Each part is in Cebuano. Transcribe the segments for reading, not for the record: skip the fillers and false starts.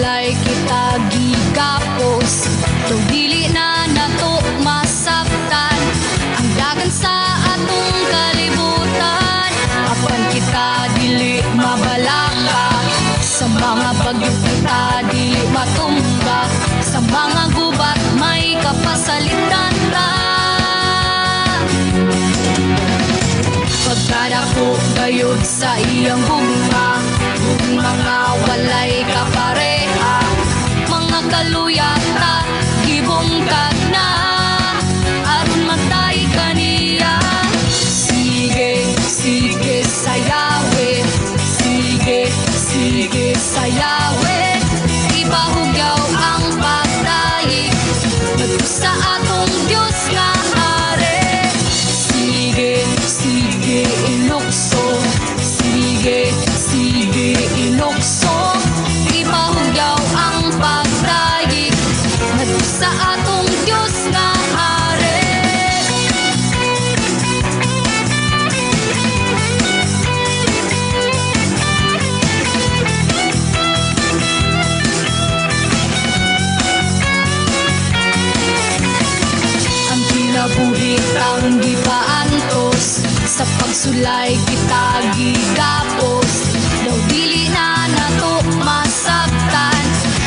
Pagsulay kita gigapos. Daw dili na nato masabtan ang dagan sa atong kalibutan. Apan kita dili mabalaka. Sa mga bagyo kita dili matumba. Sa mga gubat may kapasalitan ta. Pagkadako gayud sa iyang gugma, gugma nga walay kapareha. Mga kaluya ta gibungkag na aron magtay kaniya. Sige, sige sayawe. Sige, sige sayawe. Ipahugyaw ang pagdayeg ngadto sa atong Dios nga hari. Sige, sige ilukso. Sige, sige ilukso. Ipahugyaw ang pagdayeg ngadto sa atong Dios nga hari. Ang kinabuhi tang gipaantos. Sa pagsulay kita gigapos. Daw dili na nato masabtan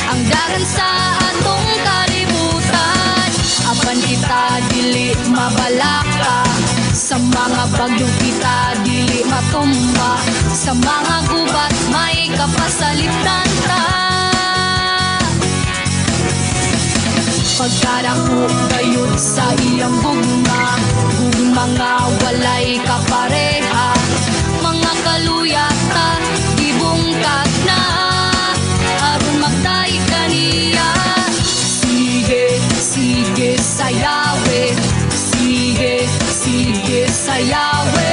ang dagan sa atong kalibutan. Apan kita dili mabalaka. Sa mga bagyo kita dili matumba. Sa mga gubat may kapasalitan ta. Pagkadako gayud sa iyang gugma, gugma nga walay kapareha. Mga kaluya ta gibungkag na aron magtay kaniya. Sige, sige sayawe. Sige, sige sayawe.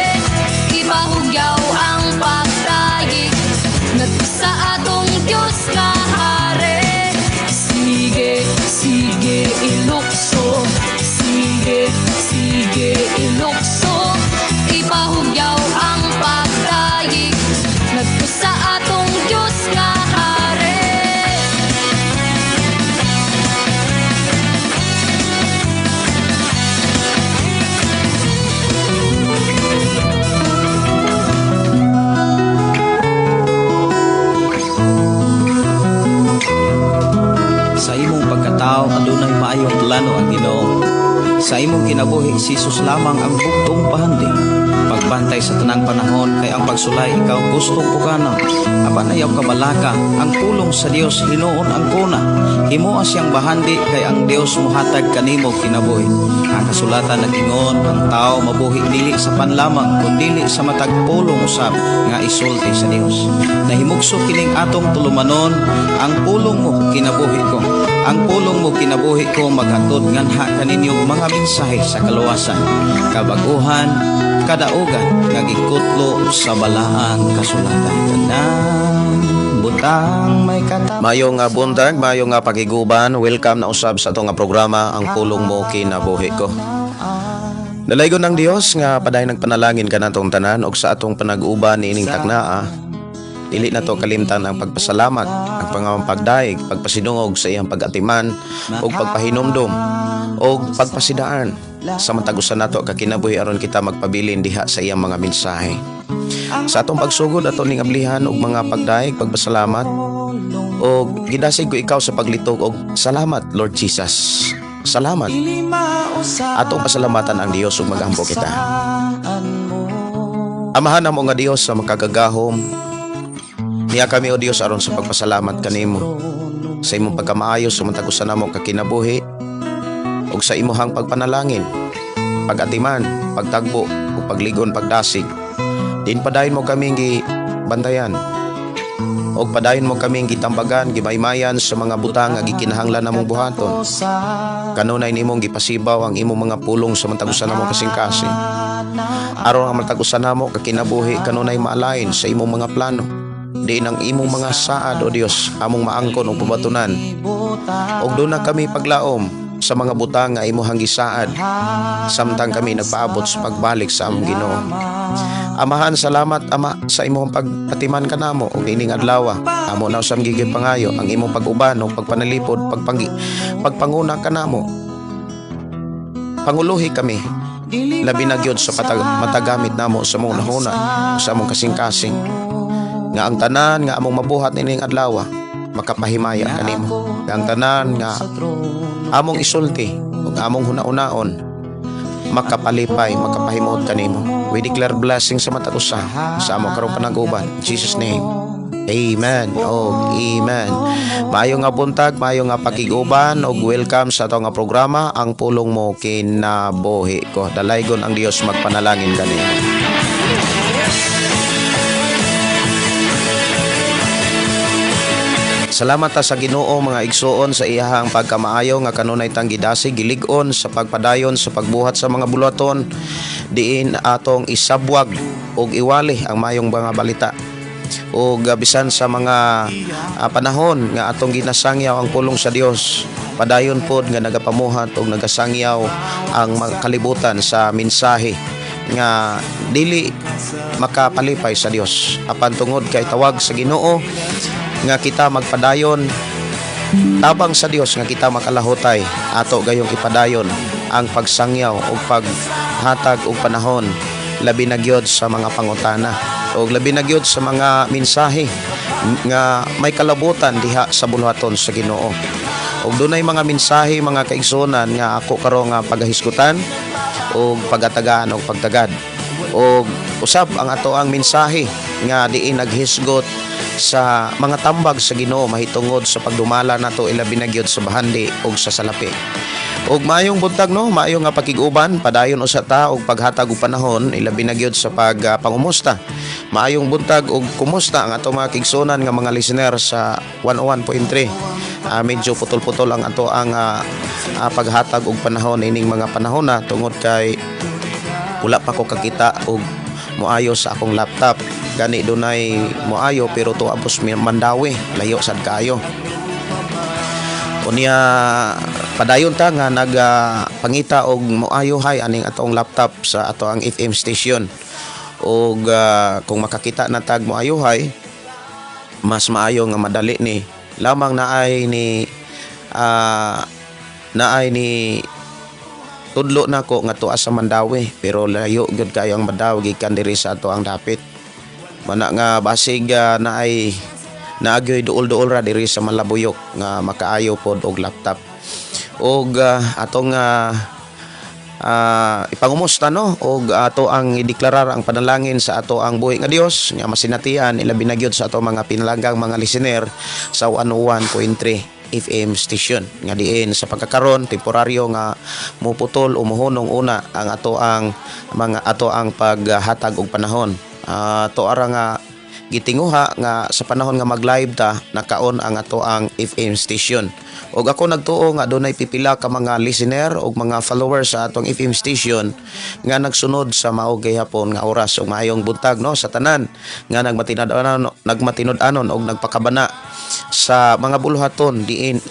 Ipahugyaw ang pagdayeg ngadto sa atong Dios nga hari. Sige, sige ilukso. Sige, sige ilukso. Ipahugyaw ang pagdayeg ngadto sa atong Dios nga hari. Sa imong pagkatao adunay maayong plano ang Ginoo. Sa imong kinabuhi si Jesus lamang ang bugtong pahandi. Pagbantay sa tanang panahon kay ang pagsulay ikaw gustong pugana. Apan ayaw kabalaka, ang pulong sa Dios hinuon ang kuna. Himoa siyang bahandi kay ang Dios mohatag kanimo kinabuhi. Ang kasulatan nag-ingon ang tao mabuhi dili sa panlamang kun dili sa matag pulong usab nga isulti sa Dios. Nahimugso kining atong tulumanon, ang pulong mo kinabuhi ko. Ang pulong mo kinabuhi ko maghatod nganha kaninyo mga mensahe sa kaluwasan, kabaguhan, kadaugan nga gikutlo sa balaang kasulatan. Tanang butang may katapos. Maayong nga buntag, maayong nga pakiguban. Welcome na usab sa atong nga programa Ang Pulong Mo Kinabuhi Ko. Dalaygon ng Dios nga padayon nagpanalangin kanatong tanan og sa atong panag-uban niining taknaa. Dili na to kalimtan ang pagpasalamat, ang pangapagdaig, pagpasidungog sa iyang pag-atiman ug pagpahinumdom og pagpasidaan sa matag usa nato ka kinabuhi aron kita magpabilin diha sa iyang mga mensahe. Sa atong pagsugod ato ning ablihan og mga pagdaig, pagpasalamat og gidasig ko ikaw sa paglitok og salamat, Lord Jesus. Salamat. Atong pasalamatan ang Dios ug magampo kita. Amahan namo nga Dios sa makagagahom. Niya kami, o Dios, aron sa pagpasalamat kanimo sa imong pagkamaayo sa matag usa namo ka kinabuhi ug sa imuhang pagpanalangin, pagatiman, pagtagbo ug pagligon, pagdasig. Din padayon mo kaming gibantayan og padayon mo kaming gitambagan, gimaymayan sa mga butang nga gikinahanglan namong buhaton. Kanunay nimong gipasibaw ang imong mga pulong sa matag usa namo kasing-kasing. Aron ang matag usa namo ka kinabuhi kanunay maalain sa imong mga plano. Diin ang imong mga saad, o Dios, among maangkon og pabatunan. Og duna kami paglaom sa mga butang nga imuhang gisaad samtang kami nagpaabot sa pagbalik sa among Ginoo. Amahan, salamat, Ama, sa imong pagpatiman kanamo ug ining adlaw. Amo na usab gipangayo ang imong pag-uban ug pagpanalipod, pagpanguna kanamo. Panguluhi kami labi na gyud sa matagamit namo sa among hunahuna, sa among kasing-kasing. Nga ang tanan nga among mabuhat nining adlaw makapahimaya kanimo. Nga ang tanan nga among isulti ug among hunahunaon makapalipay, makapahimuot kanimo. We declare blessing sa matag usa sa among karong panag-uban. In Jesus' name. Amen. Oh, amen. Maayo nga buntag, maayo nga pakig-uban ug welcome sa ato nga programa, Ang Pulong Mo Kinabuhi Ko. Dalaygon ang Dios magpanalangin kanimo. Salamat ta sa Ginoo, mga igsuon, sa iyahang pagkamaayo nga kanunay tang gidasig, gilig-on sa pagpadayon sa pagbuhat sa mga buluhaton diin atong isabwag ug iwali ang mayong mga balita. Ug bisan sa mga panahon nga atong ginasangyaw ang pulong sa Dios, padayon pod nga nagapamuhat ug nagasangyaw ang mga kalibutan sa mensahe nga dili makapalipay sa Dios. Apan tungod kay tawag sa Ginoo nga kita magpadayon, tabang sa Dios nga kita makalahutay, ato gayong ipadayon ang pagsangyaw ug paghatag og panahon, labi na gyud sa mga pangutana ug labi na gyud sa mga mensahe nga may kalabutan diha sa buluhaton sa Ginoo. Ug dunay mga mensahe, mga kaigsuonan, nga ako karon nga pagahisgutan ug pagatagaan og pagtagad ug usab ang ato ang mensahe nga diin naghisgot sa mga tambag sa Ginoo mahitungod sa pagdumala nato, ilabi na gyud sa bahandi ug sa salapi. Ug maayong buntag no, maayong nga pakig-uban, padayon usa ta og paghatag og panahon, ilabi na gyud sa pagpangumusta. Maayong buntag ug kumusta ang ato mga kaigsuonan nga mga listener sa 101.3? Medyo putol-putol ang ato ang paghatag og panahon ining mga panahon na tungod kay wala pa ko kakita og moayo sa akong laptop. Gani dunay moayo pero tuwa pos Mandaue, layo sad kaayo. Unya padayon ta nga nagpangita og moayo hay aning atong laptop sa ato ang FM station. Og kung makakita na tag moayo hay, mas maayo nga madali ni lamang naay ni tudlo nako nga tuwa sa Mandaue, pero layo gyud kayo ang Mandaue gikan diri sa ato ang dapit. Mana nga basig naay naagyoy duol-duol ra diri sa Malabuyok nga makaayo pod og laptop. Og atong ipangumusta no og ato ang ideklarar ang panalangin sa ato ang buhi nga Dios nga masinatian, ilabi na gyud sa ato mga pinalanggang mga listener sa 101.3 FM station nga diin sa pagkakaron temporaryo nga muputol o muhunong una ang ato ang mga ato ang paghatag og panahon. Ato ara nga gitinguha nga sa panahon nga mag-live ta, nakaon ang ato ang FM station. Ug ako nagtuo nga dunay pipila ka mga listener ug mga followers sa atong FM station nga nagsunod sa mao gihapon nga oras. Ug maayong buntag no sa tanan nga nagmatinud-anon og nagpakabana sa mga buluhaton diin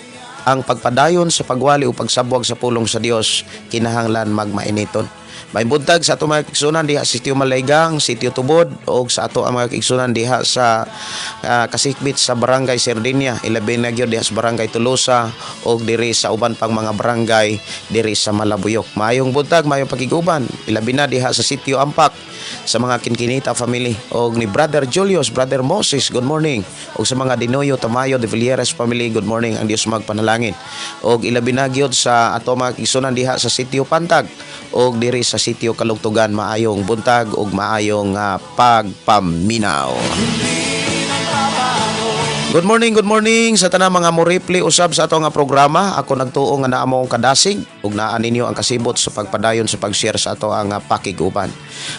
ang pagpadayon sa pagwali o pagsabwag sa pulong sa Dios kinahanglan magmainiton. May buntag sa ato mga kaigsuonan diha sa Sitio Malaygang, Sitio Tubod og sa ato ang mga kaigsuonan diha sa kasikbit sa Barangay Sardinia, ilabi na gyud diha sa Barangay Tolosa og diri sa uban pang mga barangay diri sa Malabuyok. Maayong buntag, maayong pakiguban, ilabi na diha sa Sitio Ampak sa mga Kinkinita family og ni Brother Julius, Brother Moses, good morning. Og sa mga Dinoyo, Tamayo, De Villeres family, good morning. Ang Dios magpanalangin. Og ilabi na gyud sa ato mga kaigsuonan diha sa Sitio Pantag og diri sa Sitio Kalugtugan, maayong buntag ug maayong pagpaminaw. Good morning sa tanang mga morepli usab sa ato nga programa. Ako nagtuo nga naa mo kadasig ug naa ninyo ang kasibot sa pagpadayon sa pag-share sa ato ang pakig-uban.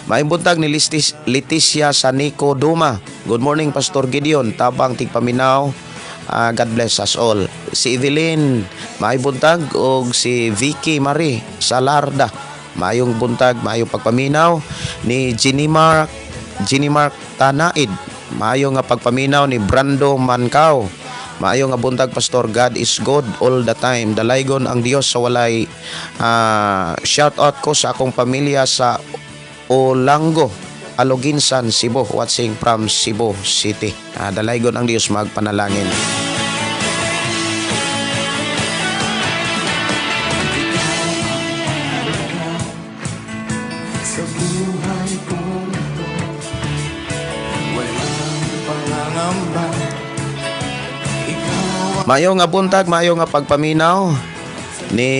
Maayong buntag ni Leticia Sanico Duma. Good morning, Pastor Gideon, tabang tigpaminaw. God bless us all. Si Evelyn, maayong buntag, ug si Vicky Marie Salarda. Maayong buntag, maayong pagpaminaw ni Jenny Mark Tanaid. Maayo nga pagpaminaw ni Brando Mancao. Maayo nga buntag, Pastor. God is good all the time. Dalaygon ang Dios sa walay shout out ko sa akong pamilya sa Olango, Aloguinsan, Cebu, watching from Cebu City. Dalaygon ang Dios magpanalangin. Sa buhay kong ito, walang pangangamba. Ikaw Mayo nga buntag, mayo nga pagpaminaw ni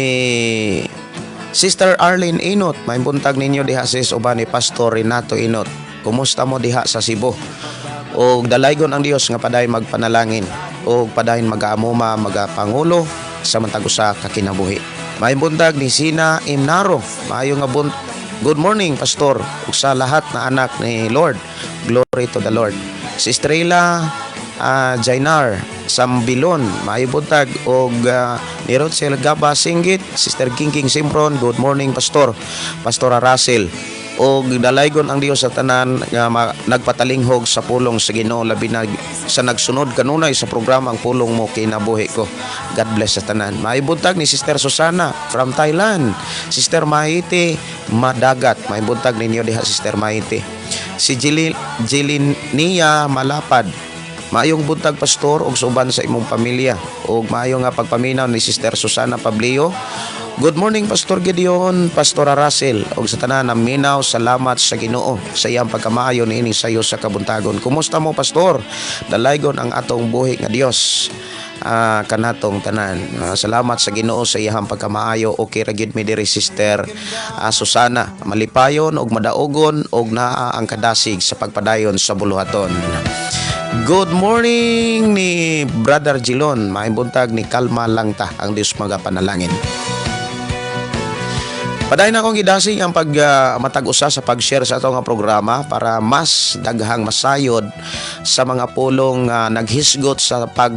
Sister Arlene Inot. May buntag ninyo diha, sis, uban ni Pastor Renato Inot. Kumusta mo diha sa Cebu? Og dalaygon ang Dios nga paday magpanalangin og padayon magaamuma, magapangulo sa matag usa ka kinabuhi. May buntag ni Sina Imnaro. Maayo nga bunt. Good morning, Pastor, ug sa lahat na anak ni Lord. Glory to the Lord. Si Estrella Jainar Sambilon, maayo buntag, og ni Rosel Gaba Singgit, Sister Kingking Simpron, good morning, Pastor. Pastora Russell. Og dalaygon ang Dios sa tanan nga nagpatalinghog sa pulong sa Ginoo, labi na sa nagsunod kanunay sa programa Ang Pulong Mo Kinabuhi Ko. God bless sa tanan. Maayo buntag ni Sister Susana from Thailand. Sister Maite Madagat, maayo buntag ninyo diha, Sister Maite. Si Jilinia Malapad. Maayong buntag, Pastor, ug suban sa imong pamilya. Ug maayo nga pagpaminaw ni Sister Susana Pablio. Good morning, Pastor Gideon, Pastor Russell ug sa tanan naminaw, salamat sa Ginoo sa iyang pagkamaayo niini sayo sa kabuntagon. Kumusta mo, Pastor? Dalaygon ang atong buhi nga Dios kanatong tanan. Salamat sa Ginoo sa iyang pagkamaayo. Okay ra gyud mi diri, Sister Susana. Malipayon ug madaogon ug naa ang kadasig sa pagpadayon sa buluhaton. Good morning ni Brother Gilon. Maayong buntag ni Kalma lang ta. Ang Dios magapanalangin. Padayon akong gidasig ang pag matag usa sa pag-share sa ato nga programa para mas daghang masayod sa mga pulong naghisgot sa pag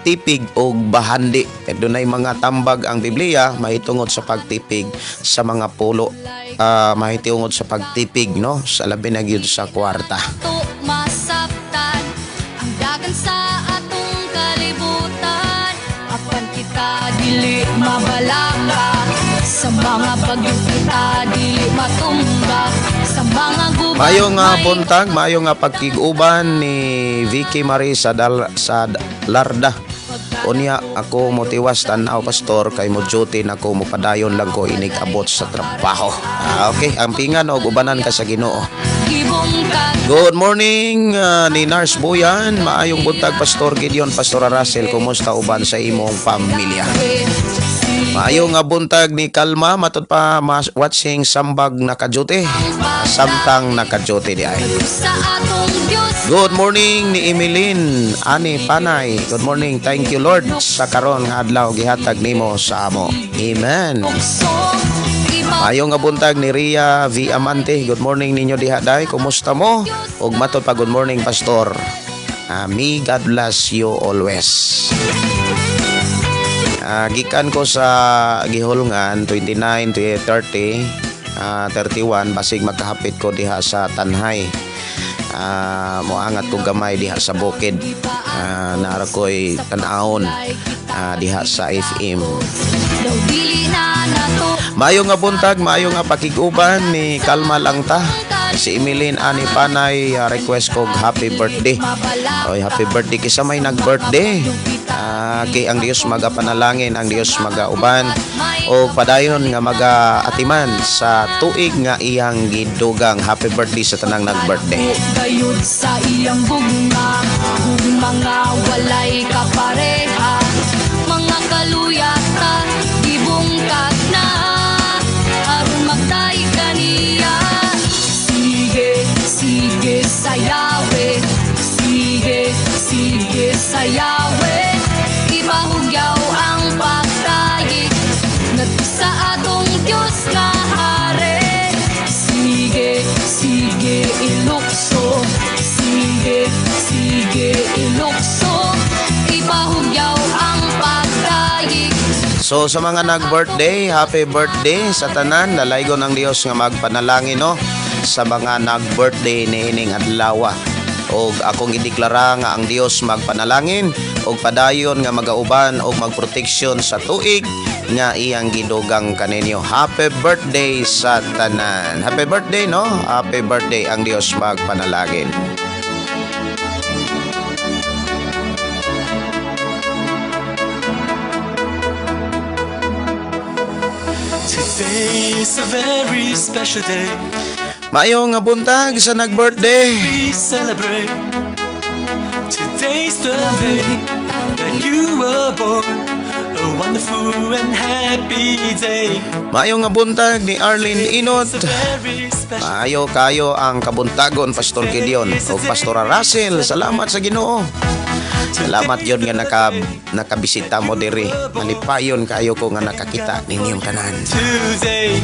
tipig og bahandi. Dunay mga tambag ang Biblia mahitungod sa pagtipig sa mga pulo, mahitungod sa pagtipig, no, sa labi na gyud sa kwarta. To masabtan ang dagan sa atong kalibutan, apan kita dili mabalaka. Sa mga bagyo kita dili matumba. Sa mga gubat Mayo nga may buntag, mayo nga pagkig-uban ni Vicky Marie sa Larda. Unya ako motiwas tan-aw, Pastor, kay mo duty na ko, mopadayon lang ko inig abot sa trabaho. Okay, ampingan og ubanan ka sa Ginoo. Gibungkag. Good morning ni Nurse Buyan, maayong buntag, Pastor Gideon, Pastor Russell, kumusta uban sa imong pamilya? Maayo nga buntag ni Kalma, matud pa mas watching sambag naka-duty. Samtang naka-duty di ay. Sa atong Diyos. Good morning ni Emilyn Ani Panay. Good morning. Thank you, Lord, sa karon nga adlaw gihatag nimo sa amo. Amen. Ugsong iba. Ayo nga buntag ni Ria V. Amante. Good morning ninyo diha, day. Kumusta mo? Ug matod pa, good morning, Pastor. May God bless you always. Gikan ko sa gihulngan 29 to 30, 31, basig makahapit ko diha sa Tanhay. Moangat ko gamay diha sa bukid. Naara ko'y tan-awon diha sa FM. Daw dili na nato. Maayo nga buntag, maayo nga pakig-uban ni Kalma lang ta. Si Emilyn Ani Panay, request ko happy birthday. Oy, happy birthday kisa may nag-birthday. Kay ang Dios magapanalangin, ang Dios magauban o padayon nga magaatiman sa tuig nga iyang gidugang. Happy birthday sa tanang nag-birthday. Gayud sa iyang gugma, gugma nga walay kapareha. Mga kaluya ta, gibungkag na aron magdayeg kaniya. Sige, sige sayawe. Sige, sige sayawe. Ipahugyaw ang pagtayig ngadto sa atong Diyos nga hari. Sige, sige ilukso. Sige, sige ilukso. Ipahugyaw ang pagtayig. So sa mga nag-birthday, happy birthday sa tanan. Dalaygon ang Dios nga magpanalangin, no, sa mga nag-birthday niining adlaw. Og akong gideklara nga ang Dios magpanalangin og padayon nga magauban og magproteksyon sa tuig nga iyang gidugang kaninyo. Happy birthday sa tanan. Happy birthday, no? Happy birthday, ang Dios magpanalangin. Today is a very special day. Maayong nga buntag sa nag-birthday. We celebrate. Today's the day that you were born. A wonderful and happy day. Maayong nga buntag ni Arlene Inot. It's a very special Maayo kayo ang kabuntagon, Pastor Gideon o Pastora Russell. Salamat sa Ginoo. Salamat yun nga nakabisita mo diri. Malipayon kayo ko nga nakakita ninyong tanan. Today.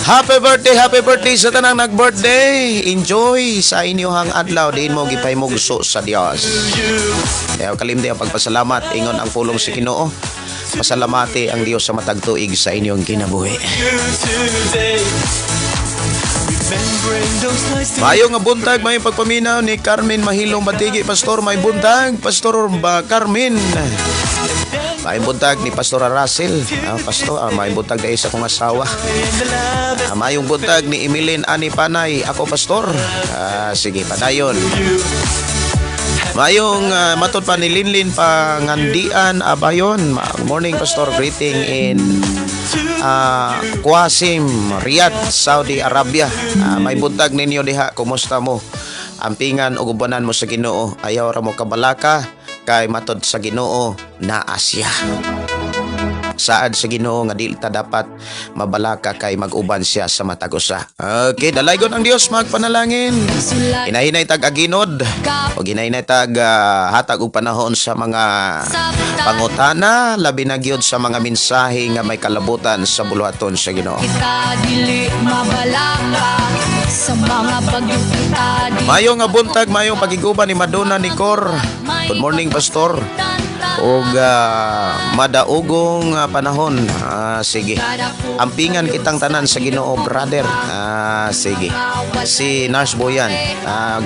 Happy birthday sa tanang nag-birthday. Enjoy sa inyong adlaw diin mo gipahimugso sa Dios. Kaya kalimti ang pagpasalamat, ingon ang pulong sa Ginoo. Pasalamati ang Dios sa matag tuig sa inyong kinabuhi. You today. Remembering those nights Maayong nga buntag, may pagpaminaw ni Carmen Mahilong Batigi, Pastor, may buntag, Pastor ba Carmen. May buntag ni Pastor Russell. Pastor, may buntag dahil sa kong asawa. in the love Mayong buntag ni Emilyn Ani Panay, ako pastor. Sige, padayon. you. Mayong matod pa ni Linlin Pangandian Abayon. Morning, Pastor, greeting in Qasim, Riyadh, Saudi Arabia. May buntag ninyo diha, kumusta mo? Ampingan ug ubanan mo sa Ginoo. Ayaw ra mo kabalaka kay matod sa Ginoo naa siya. Saad sa Ginoo nga dili ta dapat mabalaka kay mag-uban siya sa matag usa. Okay, dalaygon ang Dios magpanalangin. Sulay Hinahinay tag aginod o hinahinay tag hatag og panahon sa mga pangutana, labi na gyud sa mga mensahe nga may kalabutan sa buluhaton sa Ginoo. Kita dili mabalaka sa mga bagyo kita di Mayo nga buntag, mayong pagiguban ni Madonna ni Cor. Good morning, Pastor. Og madaugong panahon. Sige. Ampingan kitang tanan sa Ginoo, brother. Sige. Si Nars Boyan.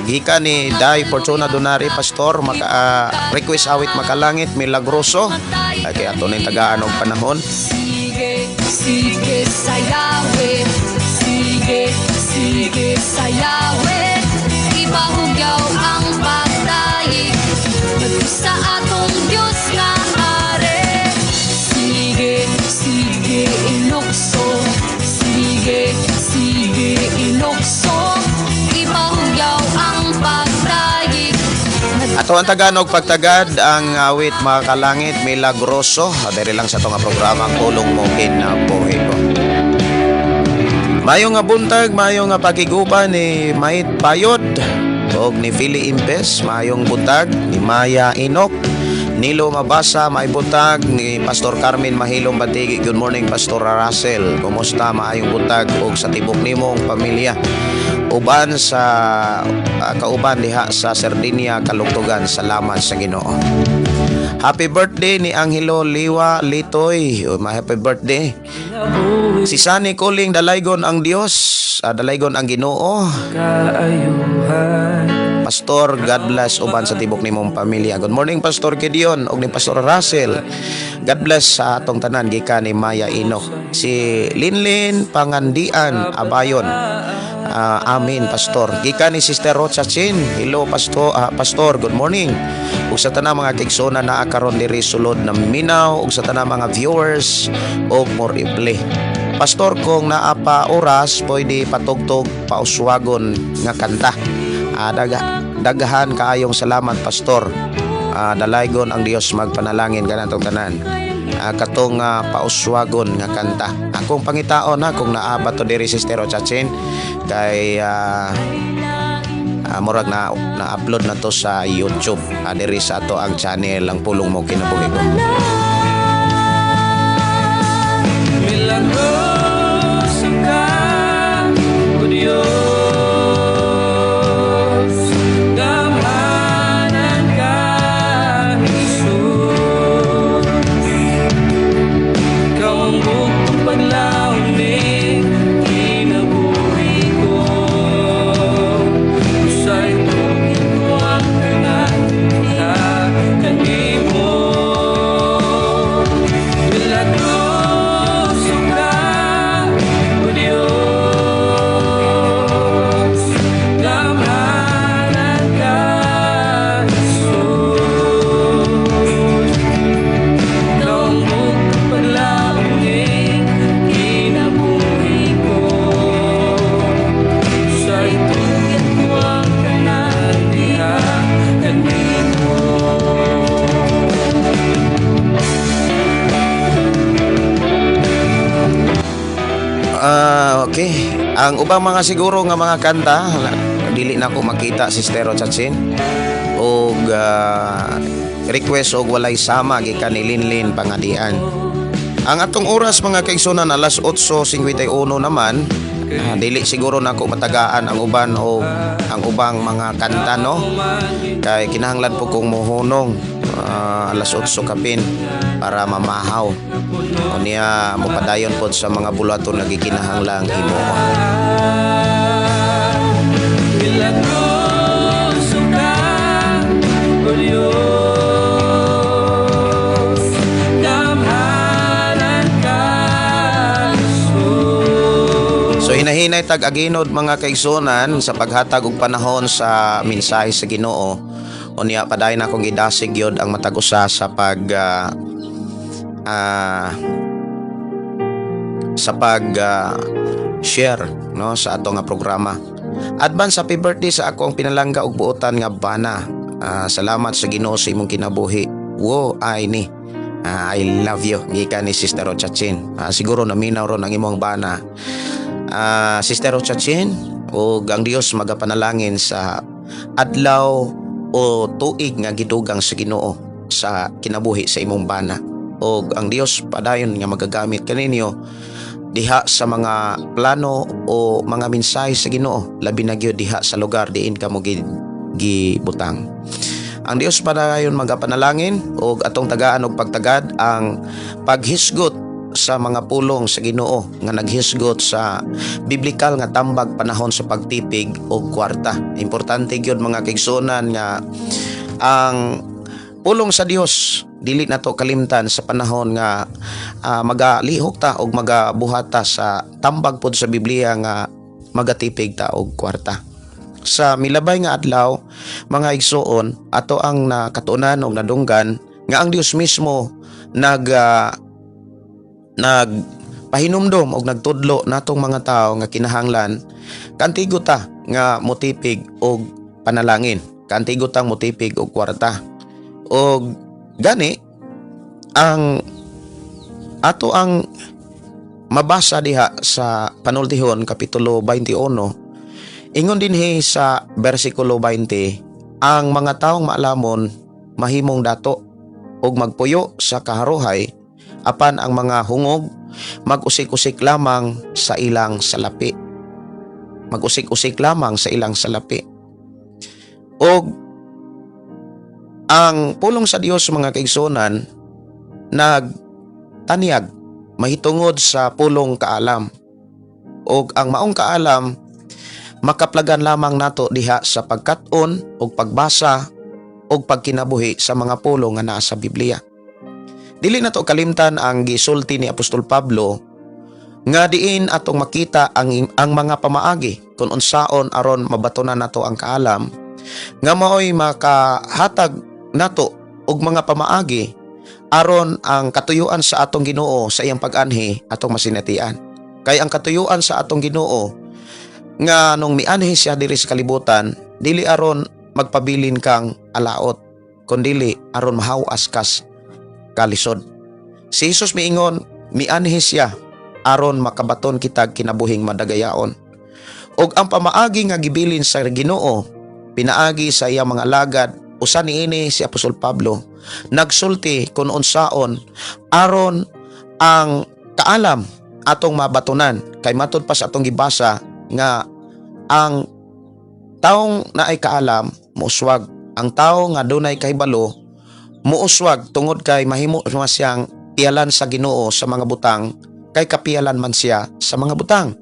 Gikan ni Dai Fortuna Donari, Pastor, maka, request awit Makalangit Milagroso. Okay, ato ning tagaan og panahon. Sige, sige sayawe. Sige, sige sayawe. Ipahugyaw ang pagdayeg sa atong Diyos nga are. Sige, sige ilukso. Sige, sige ilukso. Ipahugyaw ang pagdayeg. Ato ang tagaan og pagtagad ang awit Makalangit Milagroso. Diri lang sa atong nga programa, Ang Pulong Mo Kinabuhi Ko. Mayo nga buntag, mayo nga pakiguban ni Mait Payod og ni Philly Impes, mayong buntag ni Maya Inok. Nilo Mabasa, may buntag ni Pastor Carmen Mahilong Batigi. Good morning, Pastor Russell. Kumusta? Maayong buntag og sa tibok nimong pamilya. Uban sa kauban diha sa Sardinia, Kalugtugan. Salamat sa Ginoo. Happy birthday ni Angelo Liwa Litoy. Oh, ma happy birthday. Si Sunny Kuling, dalaygon ang Dios, dalaygon ang Ginoo. Pastor, God bless uban sa tibok nimong pamilya. Good morning, Pastor Gideon ug ni Pastor Russell. God bless sa atong tanan gikan ni Maya Enoch. Si Linlin Pangandian Abayon. Amen, Pastor. Gikan ni Sister Rocha Chin. Hello, Pastor, Pastor, good morning. Ug sa tanang mga kaigsoona naa karon diri sulod na minaw ug sa tanang mga viewers og morible. Pastor, kung naa pa oras, pwede patugtog Pauswagon nga kanta. Daghan kaayong salamat, Pastor. Dalaygon ang Dios magpanalangin kanatong tanan. Katong Pauswagon nga kanta. Akong pangitaon na kung naa ba to diri, Sister Ochachin, kay murag na na-upload na to sa YouTube, diri sa ato ang channel, Ang Pulong Mo Kinabuhi Ko. Milagroso ka, O Diyos. Gamhanan ka, Jesus. Ikaw ang buktong paglaom ning kinabuhi ko. Sa imong Okay. Ang ubang mga siguro nga mga kanta, dili na ko makita, Sister Chachin. Og request og "Walay Sama" gikan ni Linlin Pangadian. Ang atong oras, mga kaigsunan, alas 8:51 naman. Dili siguro nako matagaan ang uban o ang ubang mga kanta, no, kay kinahanglan po kong muhunong alas 8 kapin para mamahaw. Unya mopadayon pod sa mga buluhaton nga gikinahanglang himuon. Milagroso ka, O Diyos. Gamhanan ka, Jesus. So hinahinay tag aginod, mga kaigsunan, sa paghatag og panahon sa mensahe sa Ginoo. Unya padayon akong gidasig gyud ang matag usa sa pag share, no, sa ato nga programa. Advance happy birthday sa ako ang pinalangga og buotan nga bana. Salamat sa Ginoo sa imong kinabuhi. Wo ay ni. I love you gikan ni Sister Ochachin. Siguro naminaw ron ang imong bana. Sister Ochachin, ug ang Dios magapanalangin sa adlaw o tuig nga gidugang sa Ginoo sa kinabuhi sa imong bana. Og ang Dios padayon nga magagamit kaninyo diha sa mga plano o mga mensahe sa Ginoo, labi na gyud diha sa lugar diin kamo gibutang. Ang Dios padayon magapanalangin ug atong tagaan og pagtagad ang paghisgot sa mga pulong sa Ginoo nga naghisgot sa biblikal nga tambag panahon sa pagtipig og kwarta. Importante gyud, mga kaigsuonan, nga ang pulong sa Dios dili nato kalimtan sa panahon nga magalihok ta og magabuhat ta sa tambag pod sa Biblia nga magatipig ta og kwarta. Sa milabay nga adlaw, mga igsuon, ato ang nakatunan og nadunggan nga ang Dios mismo nag pahinumdom og nagtudlo natong mga tao nga kinahanglan kaantigo ta nga motipig og panalangin, kaantigo tang motipig og kwarta. Og gani ang ato ang mabasa diha sa Panultihon kapitulo 21, ingon dinhi sa bersikulo 20, ang mga taong maalamon mahimong dato ug magpuyo sa kaharuhay, apan ang mga hungog mag-usik-usik lamang sa ilang salapi, mag-usik-usik lamang sa ilang salapi. Og ang pulong sa Dios, mga kaigsunan, nagtanyag mahitungod sa pulong kaalam, og ang maong kaalam makaplagan lamang nato diha sa pagkat-on ug pagbasa ug pagkinabuhi sa mga pulong nga naa sa Biblia. Dili nato kalimtan ang gisulti ni Apostol Pablo nga diin atong makita ang mga pamaagi kung unsaon aron mabatonan nato ang kaalam nga maoy makahatag nato og mga pamaagi aron ang katuyuan sa atong Ginoo sa iyang pag-anhi atong masinatian. Kay ang katuyuan sa atong Ginoo nga nung mianhi siya diri sa kalibutan, dili aron magpabilin kang alaot, kundili aron mahawas kas kalisod. Si Jesus miingon, mianhi siya aron makabaton kitag kinabuhing madagayaon. Og ang pamaagi nga gibilin sa Ginoo pinaagi sa iyang mga alagad, usa niini si Apostol Pablo, nagsulti kung unsaon aron ang kaalam atong mabatonan, kay matud pa sa atong gibasa nga ang taong naay kaalam muuswag, ang tao nga dunay kahibalo muuswag, tungod kay mahimo man siyang piyalan sa Ginoo sa mga butang, kay kapiyalan man siya sa mga butang.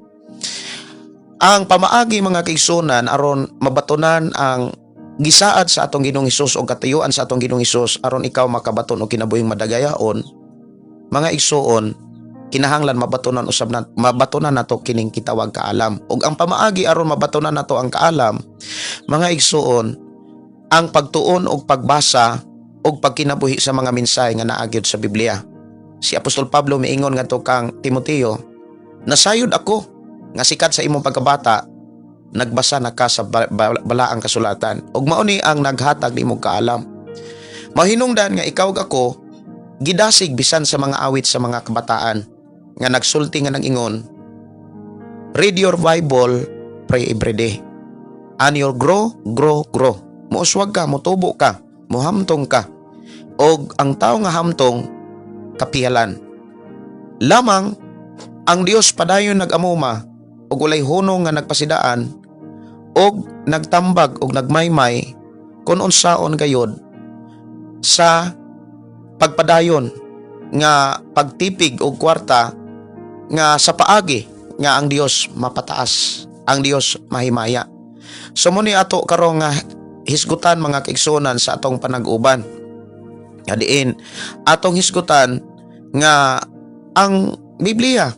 Ang pamaagi, mga kaigsunan, aron mabatonan ang gisaad sa atong Ginoong Hesus o katuyuan sa atong Ginoong Hesus aron ikaw makabaton og kinabuhing madagayaon, mga igsuon, kinahanglan mabatonan usab na mabatonan nato kining kitawag kaalam. Ug ang pamaagi aron mabatonan nato ang kaalam, mga igsuon, ang pagtuon og pagbasa og pagkinabuhi sa mga mensahe nga naa gyud sa Biblia. Si Apostol Pablo miingon ngadto kang Timoteo, "Nasayod ako nga sikat sa imong pagkabata nagbasa na ka sa balaang kasulatan ug mao ni ang naghatag nimo kaalam." Mahinungdan nga ikaw ug ako gidasig bisan sa mga awit sa mga kabataan nga nagsulti nga nag-ingon Read your Bible, pray every day. And you'll grow, grow, grow. Muuswag ka, mutubo ka, muhamtong ka. Og ang tao nga hamtong, kapihalan. Lamang, ang Dios padayon nag-amuma og walay hunong nga nagpasidaan og nagtambag og nagmaymay kung unsaon gayod sa pagpadayon nga pagtipig og kwarta nga sa paagi nga ang Dios mapataas, ang Dios mahimaya. So mo ni ato karon nga hisgutan, mga kaigsuonan, sa atong panag-uban. Nga diin atong hisgutan nga ang Biblia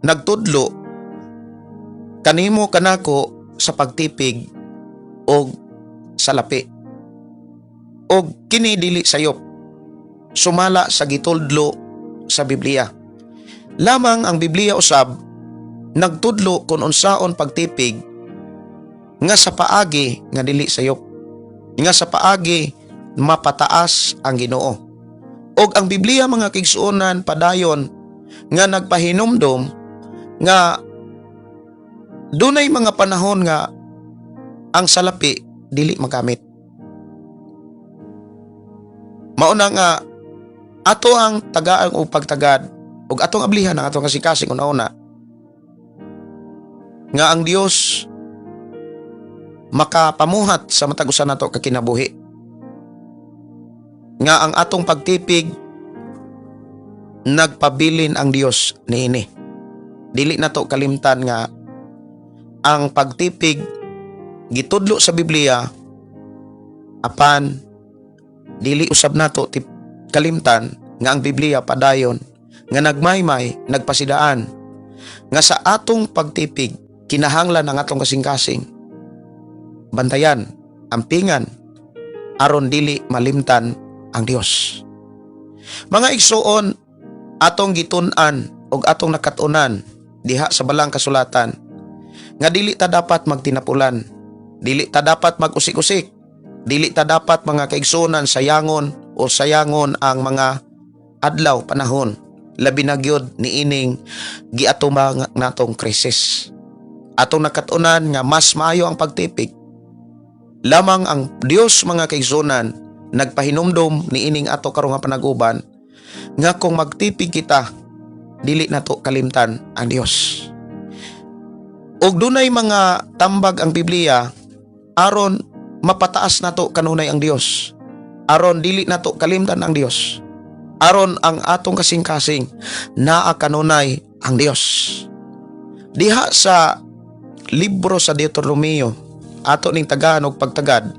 nagtudlo kanimo kanako sa pagtipig og salapi. Og kini dili sayop, sumala sa gitudlo sa Biblia. Lamang ang Biblia usab nagtudlo kung unsaon pagtipig nga sa paagi nga dili sayop, nga sa paagi mapataas ang Ginoo. Og ang Biblia, mga kaigsuonan, padayon nga nagpahinumdom nga dunay mga panahon nga ang salapi dili magamit. Mauna nga ato ang tagaan o pagtagad ug atong ablihan ang atong kasikasing una-una nga ang Dios makapamuhat sa matag usa nato ka kinabuhi, nga ang atong pagtipig, nagpabilin ang Dios niini. Dili nato kalimtan nga ang pagtipig gitudlo sa Biblia, apan dili usab nato kalimtan nga ang Biblia padayon nga nagmaymay, nagpasidaan nga sa atong pagtipig kinahanglan ang atong kasing-kasing bantayan, ampingan, aron dili malimtan ang Dios. Mga igsuon, atong gitun-an ug atong nakat-unan diha sa balang kasulatan nga dili ta dapat magtinapulan, dili ta dapat mag-usik-usik, dili ta dapat, mga kaigsuonan, sayangon o sayangon ang mga adlaw, panahon, labi na gyud niining giatubang natong krisis. Atong nakat-unan nga mas maayo ang pagtipig. Lamang ang Dios, mga kaigsuonan, nagpahinumdom niining ato karong nga panaguban nga kung magtipig kita, dili nato kalimtan ang Dios. Ug dunay mga tambag ang Biblia aron mapataas nato kanunay ang Dios. Aron dili nato kalimtan ang Dios. Aron ang atong kasing-kasing naa kanunay ang Dios. Diha sa libro sa Deuteronomio, ato ning tagaan og pagtagad.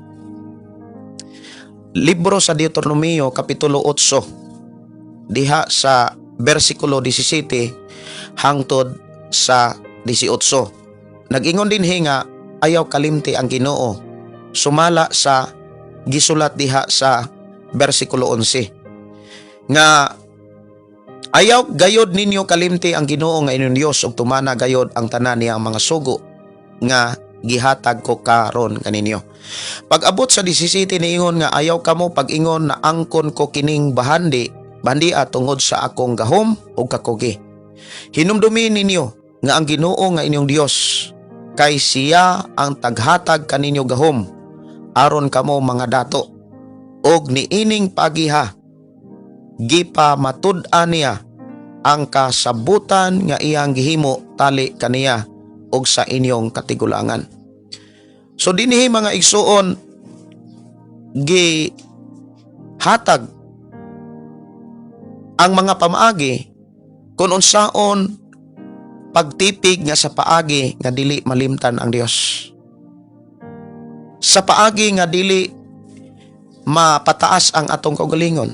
Libro sa Deuteronomio kapitulo 8, diha sa bersikulo 17 hangtod sa 18. Nag-ingon dinhi nga ayaw kalimti ang Ginoo sumala sa gisulat diha sa bersikulo 11 nga ayaw gayod ninyo kalimti ang Ginoo nga inyong Dios ug tumana gayod ang tanan niyang mga sugo nga gihatag ko karon kaninyo. Pag abot sa 17, niingon nga ayaw kamo pag-ingon na angkon ko kining bahandi bahandia tungod sa akong gahom ug kakugi. Hinumdumi ninyo nga ang Ginoo nga inyong Dios kay siya ang taghatag kaninyo gahom aron kamo mga dato, og niining pagiha gipamatud-an niya ang kasabutan nga iyang gihimo tali kaniya og sa inyong katigulangan. So dinhi, mga igsuon, gi hatag ang mga pamaagi kung unsaon pagtipig nga sa paagi nga dili malimtan ang Dios. Sa paagi nga dili mapataas ang atong kaugalingon,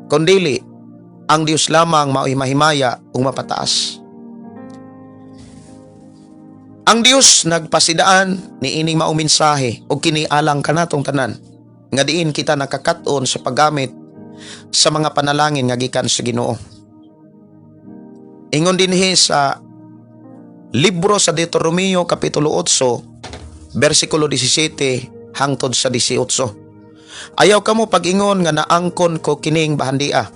kundili ang Dios lamang mao'y mahimaya ug mapataas. Ang Dios nagpasidaan ni ining maong mensahe ug kini alang kanatong tanan nga diin kita nakakat-on sa paggamit sa mga panalangin nga gikan sa Ginoo. Ingon dinhi sa libro sa Deuteronomio kapitulo 8 bersikulo 17 hangtod sa 18. Ayaw kamo pag-ingon nga naangkon ko kining bahandia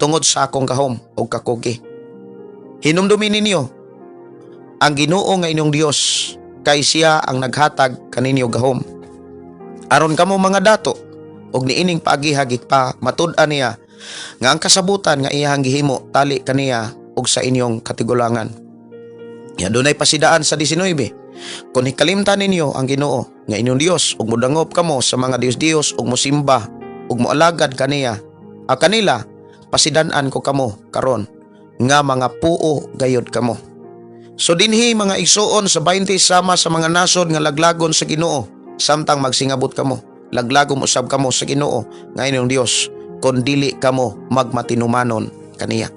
tungod sa akong gahom ug kakugi. Hinumdumi ninyo Ang Ginoo nga inyong Dios kay siya ang naghatag kaninyo gahom. Aron kamo mga dato og niining paagiha pa matud-an niya nga ang kasabutan nga iyang gihimo tali kaniya ug sa inyong katigulangan. Ya dunay pasidaan sa 19. Kung hikalimtan ninyo ang Ginoo nga inyong Dios ug modangop kamo sa mga dios-dios ug mosimba ug moalagad kaniya a kanila, pasidan-an ko kamo karon nga mga puo gayod kamo. So dinhi, mga igsuon, sa 20 sama sa mga nasod nga laglagon sa Ginoo samtang magsingabot kamo, laglagon usab kamo sa Ginoo nga inyong Dios kon dili kamo magmatinumanon kaniya.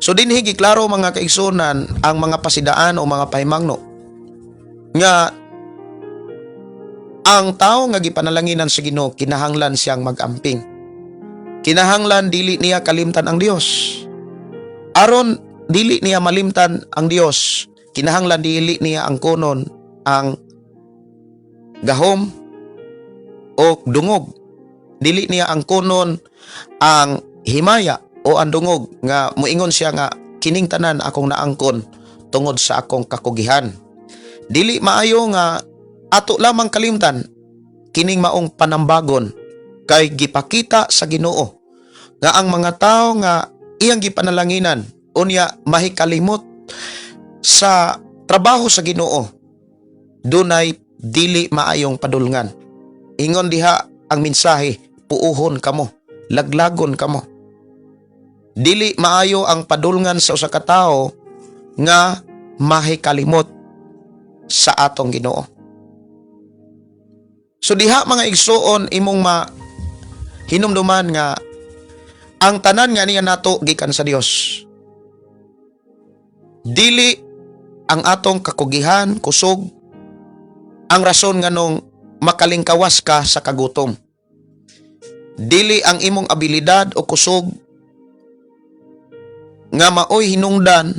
So dinhi giklaro, mga kaigsuonan, ang mga pasidaan o mga pahimangno nga ang tao nga gipanalanginan sa Ginoo, kinahanglan siyang magamping. Kinahanglan dili niya kalimtan ang Dios. Aron dili niya malimtan ang Dios, kinahanglan dili niya angkonon ang gahom o dungog. Dili niya angkonon ang himaya o ang dungog nga muingon siya nga kining tanan akong naangkon tungod sa akong kakugihan. Dili maayo nga ato lamang kalimtan kining maong panambagon kay gipakita sa Ginoo nga ang mga tao nga iyang gipanalanginan unya mahikalimot sa trabaho sa Ginoo, dunay dili maayong padulngan. Ingon diha ang mensahe, puuhon kamo, laglagon kamo. Dili maayo ang padulngan sa usa ka tawo nga mahikalimot sa atong Ginoo. So diha, mga igsuon, imong ma hinumduman nga ang tanan nga niya nato gikan sa Dios. Dili ang atong kakugihan, kusog ang rason nganong makalingkawas ka sa kagutom. Dili ang imong abilidad o kusog nga maoy hinungdan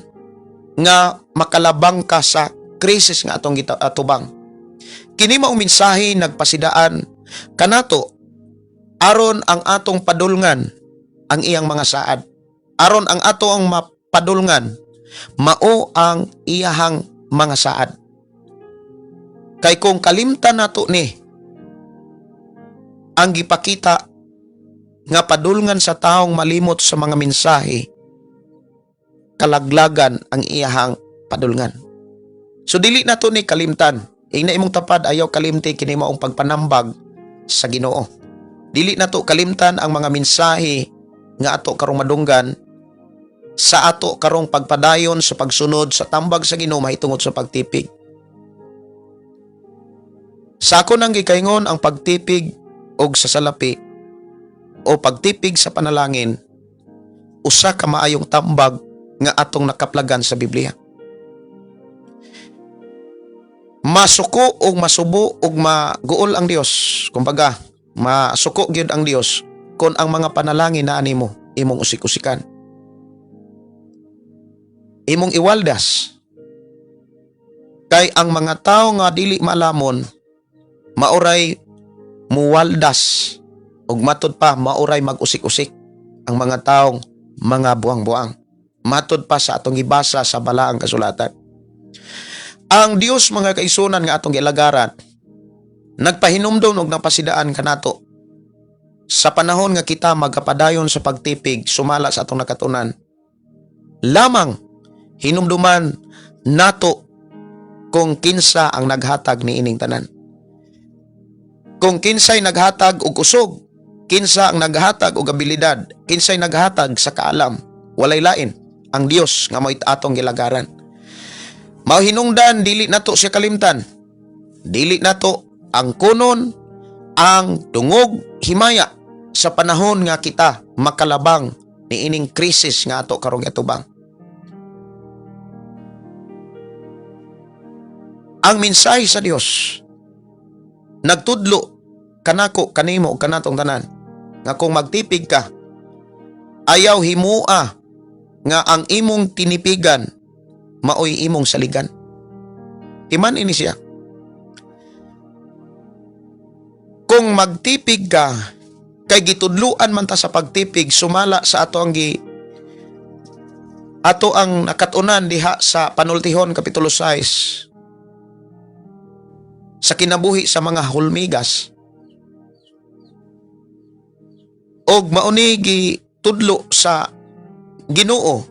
nga makalabang ka sa krisis nga atong atubang. Kini maong mensahe nagpasidaan kanato aron ang atong padulngan ang iyang mga saad. Aron ang ato ang mapadulngan mao ang iyahang mga saad. Kay kung kalimtan nato ni ang gipakita nga padulngan sa taong malimot sa mga mensahe, kalaglagan ang iyahang padulngan. So dili na to ni kalimtan. Ingna imong tapad, ayaw kalimti kini maong pagpanambag sa Ginoo. Dili na to kalimtan ang mga mensahe nga ato karong madunggan sa ato karong pagpadayon sa pagsunod sa tambag sa Ginoo mahitungod sa pagtipig. Sa ako nang gikaingon, ang pagtipig og sa salapi o pagtipig sa panalangin, usa ka maayong tambag nga atong nakaplagan sa Biblia. Masuko og masubo og maguol ang Dios. Kumbaga, masuko gyud ang Dios kung ang mga panalangin na animo imong usik-usikan. Imong iwaldas. Kay ang mga tao nga dili maalamon maoray muwaldas ug matud pa maoray mag-usik-usik ang mga taong mga buang-buang. Matud pa sa atong gibasa sa balaang kasulatan. Ang Dios, mga kaigsuonan, nga atong gialagaran, nagpahinumdom og napasidaan kanato sa panahon nga kita magkapadayon sa pagtipig sumala sa atong nakatunan. Lamang hinumduman nato kung kinsa ang naghatag ni ining tanan. Kung kinsay naghatag og kusog, kinsa ang naghatag og abilidad, kinsay naghatag sa kaalam, walay lain ang Dios nga mo'y atong gilagaran. Mao hinungdan dili nato siya kalimtan. Dili nato angkonon ang dungog himaya sa panahon nga kita makalabang niining krisis nga ato karong atubang. Ang mensahe sa Dios nagtudlo kanako, kanimo ug kanatong tanan nga kung magtipig ka, ayaw himua nga ang imong tinipigan maoy imong saligan. Timan ini siya. Kung magtipig ka, kay gitudluan man ta sa pagtipig sumala sa ato ang gi Ato ang nakatunan diha sa Panultihon Kapitulo 6 sa kinabuhi sa mga hulmigas og mauni gitudlo sa Ginoo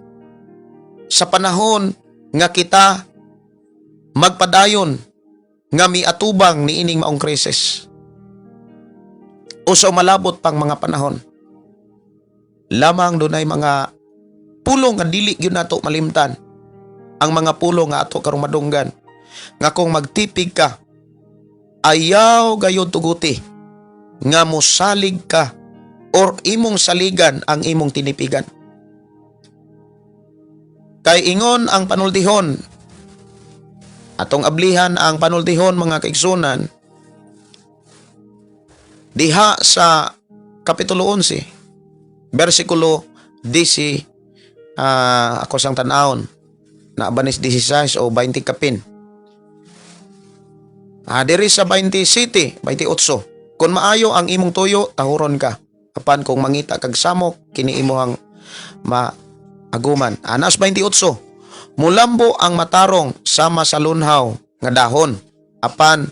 sa panahon nga kita magpadayon nga miatubang niining maong krisis o sa umalabot pang mga panahon lamang. Dunay mga pulong nga dili gyud nato malimtan, ang mga pulong nga ato karong madunggan nga kung magtipig ka, ayaw gayud tuguti nga mosalig ka or imong saligan ang imong tinipigan. Kay ingon ang Panultihon, atong ablihan ang Panultihon, mga kaigsunan, diha sa Kapitulo 11 versikulo 10, ako sang tan-awon na banis 16 o 20 kapin. Diri sa 27, 28. Kung maayo ang imong tuyo, tahuron ka. Apan kung mangita kag samok, kini imuhang maaguman. Anas 28. Mulambo ang matarong sama sa lunhaw nga dahon. Apan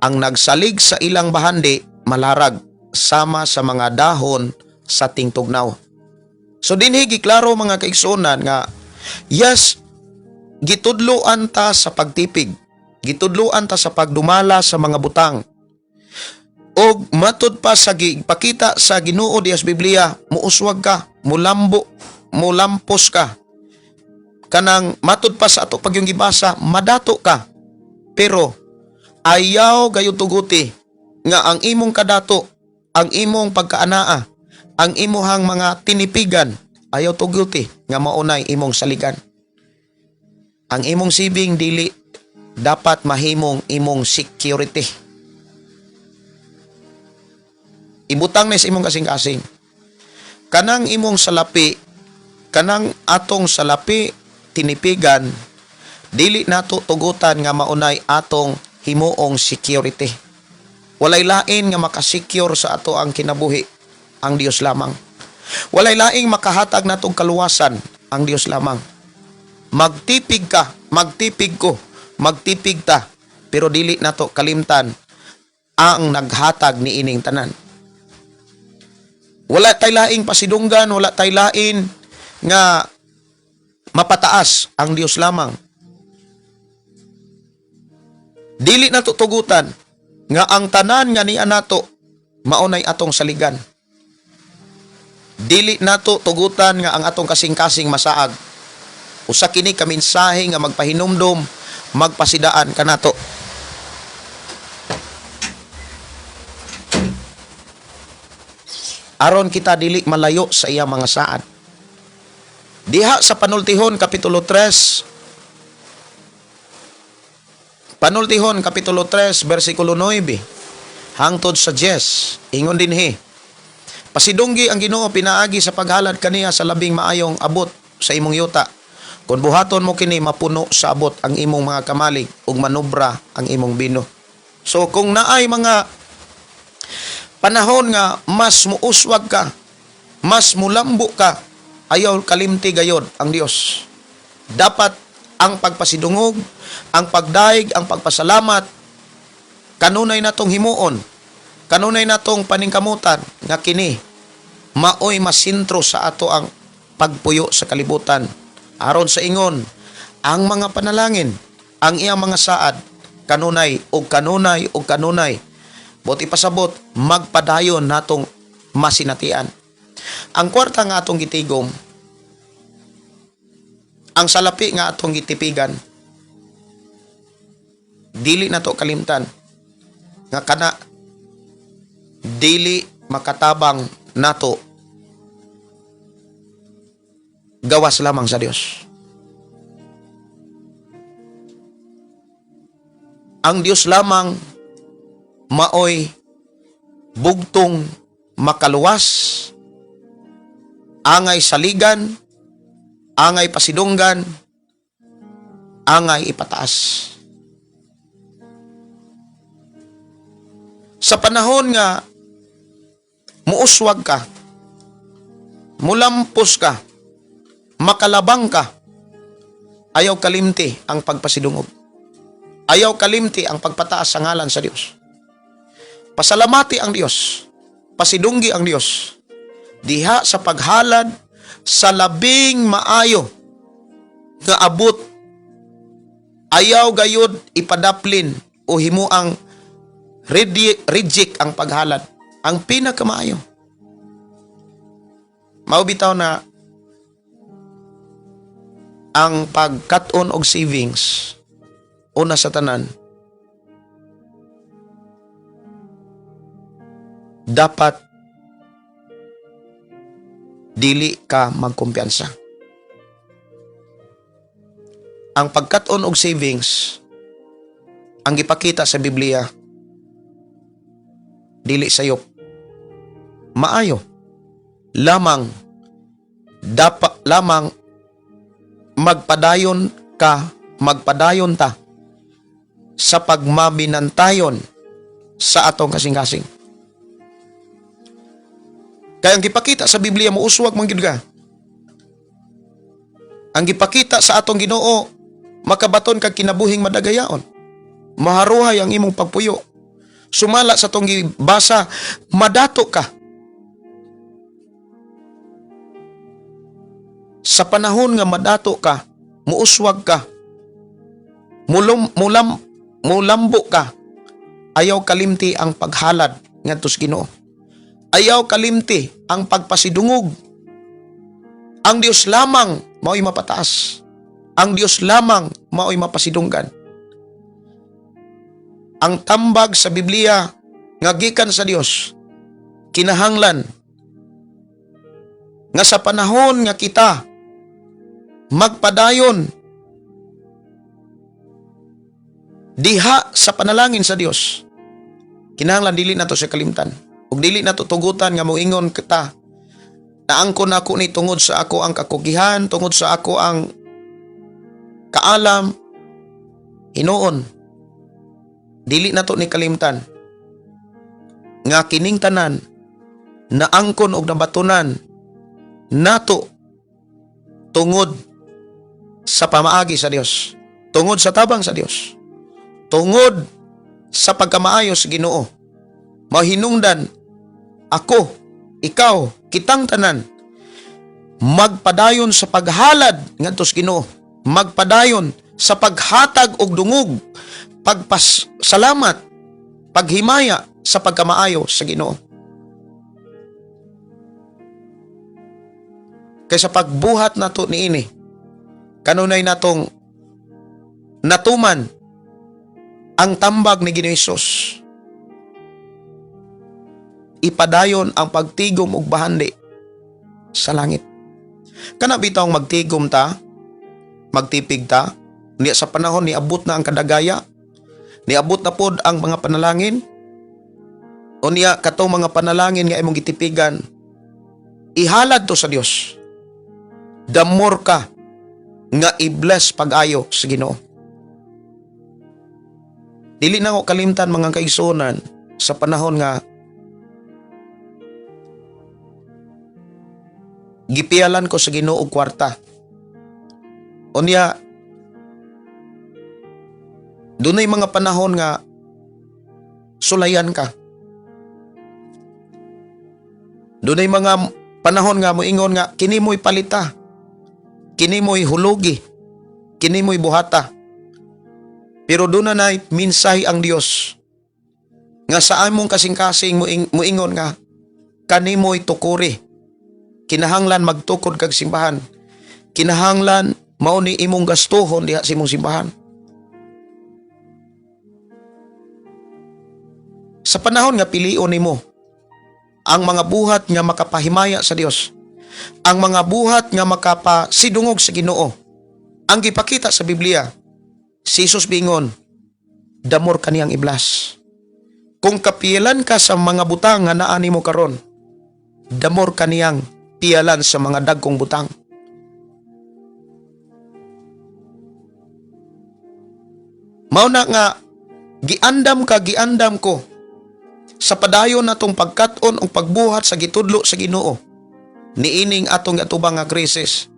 ang nagsalig sa ilang bahandi malarag sama sa mga dahon sa tingtugnaw. So dinhi giklaro, mga kaigsuonan, nga yes, gitudloan ta sa pagtipig. Gitudloan ta sa pagdumala sa mga butang. Og matud pa sa gipakita sa Ginoo diha sa Biblia, muuswag ka, mulambo, mulampos ka. Kanang matud pa sa ato pag yung gibasa, madato ka. Pero ayaw gayud tuguti nga ang imong kadato, ang imong pagkaanaa, ang imuhang mga tinipigan, ayaw tuguti nga maunay imong saligan. Ang imong saving dili dapat mahimong imong security. Ibutang na sa imong kasing-kasing. Kanang imong salapi, kanang atong salapi tinipigan, dili nato tugutan nga maunay atong himuong security. Walay lain nga makasecure sa ato ang kinabuhi, ang Dios lamang. Walay laing makahatag natong kaluwasan, ang Dios lamang. Magtipig ka, magtipig ko, magtipig ta, pero dili nato kalimtan ang naghatag ni ining tanan. Wala tay laing pasidunggan, wala tay lain nga mapataas, ang Dios lamang. Dili nato tugutan nga ang tanan nga niya nato maunay atong saligan. Dili nato tugutan nga ang atong kasing-kasing masaag. Usa kini ka mensahe nga magpahinumdom, magpasidaan kanato. Aron kita dili malayo sa iya mga saad. Diha sa Panultihon Kapitulo 3, Panultihon Kapitulo 3 versikulo 9 hangtod sa 10, ingon dinhi: Pasidunggi ang Ginoo pinaagi sa paghalad kaniya sa labing maayong abot sa imong yuta. Kung buhaton mo kini, mapuno sa abot ang imong mga kamalig ug manubra ang imong bino. So kung naay mga panahon nga mas muuswag ka, mas mulambo ka, ayaw kalimti gayod ang Dios. Dapat ang pagpasidungog, ang pagdaig, ang pagpasalamat, kanunay natong himuon, kanunay natong paningkamutan nga kini maoy masintro sa ato ang pagpuyo sa kalibutan. Aron sa ingon, ang mga panalangin, ang iyang mga saad, kanunay og kanunay og kanunay. Bot ipasabot, magpadayon natong masinatian. Ang kwarta nga atong gitigom, ang salapi nga atong gitipigan, dili nato kalimtan nga kana dili makatabang nato gawas lamang sa Dios. Ang Dios lamang maoy bugtong makaluwas, angay saligan, angay pasidunggan, angay ipataas. Sa panahon nga muuswag ka, mulampos ka, makalabang ka, Ayaw kalimti ang pagpasidungog. Ayaw kalimti ang pagpataas sa ngalan sa Dios. Pasalamati ang Dios. Pasidunggi ang Dios. Diha sa paghalad sa labing maayo nga abot, ayaw gayud ipadaplin o himuang reject ang paghalad. Ang pinakamaayo. Mao bitaw na ang pagkat-on og savings, una sa tanan, dapat dili ka magkumpiyansa. Ang pagkat-on og savings, ang gipakita sa Biblia, dili sayop. Maayo lamang, dapat lamang magpadayon ka, magpadayon ta sa pagmabinantayon sa atong kasing-kasing. Kaya ang gipakita sa Biblia, muuswag man gyud ka. Ang gipakita sa atong Ginoo, makabaton kag kinabuhing madagayaon. Maharuhay ang imong pagpuyo. Sumala sa atong gibasa, madato ka. Sa panahon nga madato ka, muuswag ka, mulambo ka, ayaw kalimti ang paghalad ngadto sa Ginoo. Ayaw kalimti ang pagpasidungog. Ang Dios lamang mao'y mapataas. Ang Dios lamang mao'y mapasidunggan. Ang tambag sa Biblia nga gikan sa Dios, kinahanglan nga sa panahon nga kita magpadayon diha sa panalangin sa Dios, kinahanglan dili nato siya kalimtan ug dili nato tugutan nga moingon kita naangkon ako ni tungod sa ako ang kakugihan, tungod sa ako ang kaalam. Hinuon, dili nato ni kalimtan nga kining tanan naangkon og nabatunan nato tungod sa pamaagi sa Dios, tungod sa tabang sa Dios, tungod sa pagkamaayo sa Ginoo. Mahinungdan ako, ikaw, kitang tanan magpadayon sa paghalad ngadto sa Ginoo, magpadayon sa paghatag og dungog, pagpasalamat, paghimaya sa pagkamaayo sa Ginoo. Kaysa pagbuhat nato niini, kanunay natong natuman ang tambag ni Ginoo Hesus. Ipadayon ang pagtigom og bahandi sa langit. Kana bitawng magtigom ta, magtipig ta, niya sa panahon niabot na ang kadagaya, niabot na pod ang mga panalangin, o niya katong mga panalangin nga imong gitipigan, ihalad to sa Dios. The more ka nga i-bless pag-ayo sa Ginoo. Dili na ko kalimtan, mga kaigsuonan, sa panahon nga gipialan ko sa Ginoo og kwarta. Unya dunay mga panahon nga sulayan ka. Dunay mga panahon nga moingon nga kini mo'y palita, kini mo'y hulugi, kini mo'y buhata. Pero doon na mensahe ang Dios nga sa among kasing-kasing moingon nga kanimo'y tukuri. Kinahanglan magtukod kag simbahan. Kinahanglan mao ni imong gastuhon diha sa imong simbahan. Sa panahon nga pilion nimo ang mga buhat nga makapahimaya sa Dios, ang mga buhat nga makapasidungog sa Ginoo, ang gipakita sa Biblia, si Jesus bingon, damor kaniyang iblas. Kung kapilan ka sa mga butang nga naa nimo karon, damor kaniyang piyalan sa mga dagkong butang. Mao na nga giandam ka, giandam ko sa padayon natong pagkat-on o pagbuhat sa gitudlo sa Ginoo niining atong atubang nga krisis.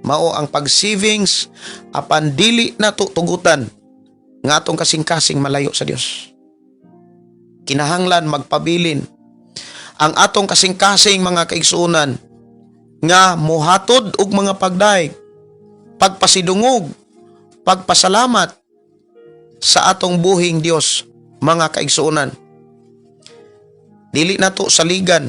Mao ang pag-savings apan dili nato tugutan nga atong kasing-kasing malayo sa Dios. Kinahanglan magpabilin ang atong kasing-kasing, mga kaigsuonan, nga muhatod og mga pagdayeg, pagpasidungog, pagpasalamat sa atong buhing Dios, mga kaigsuonan. Dili nato saligan,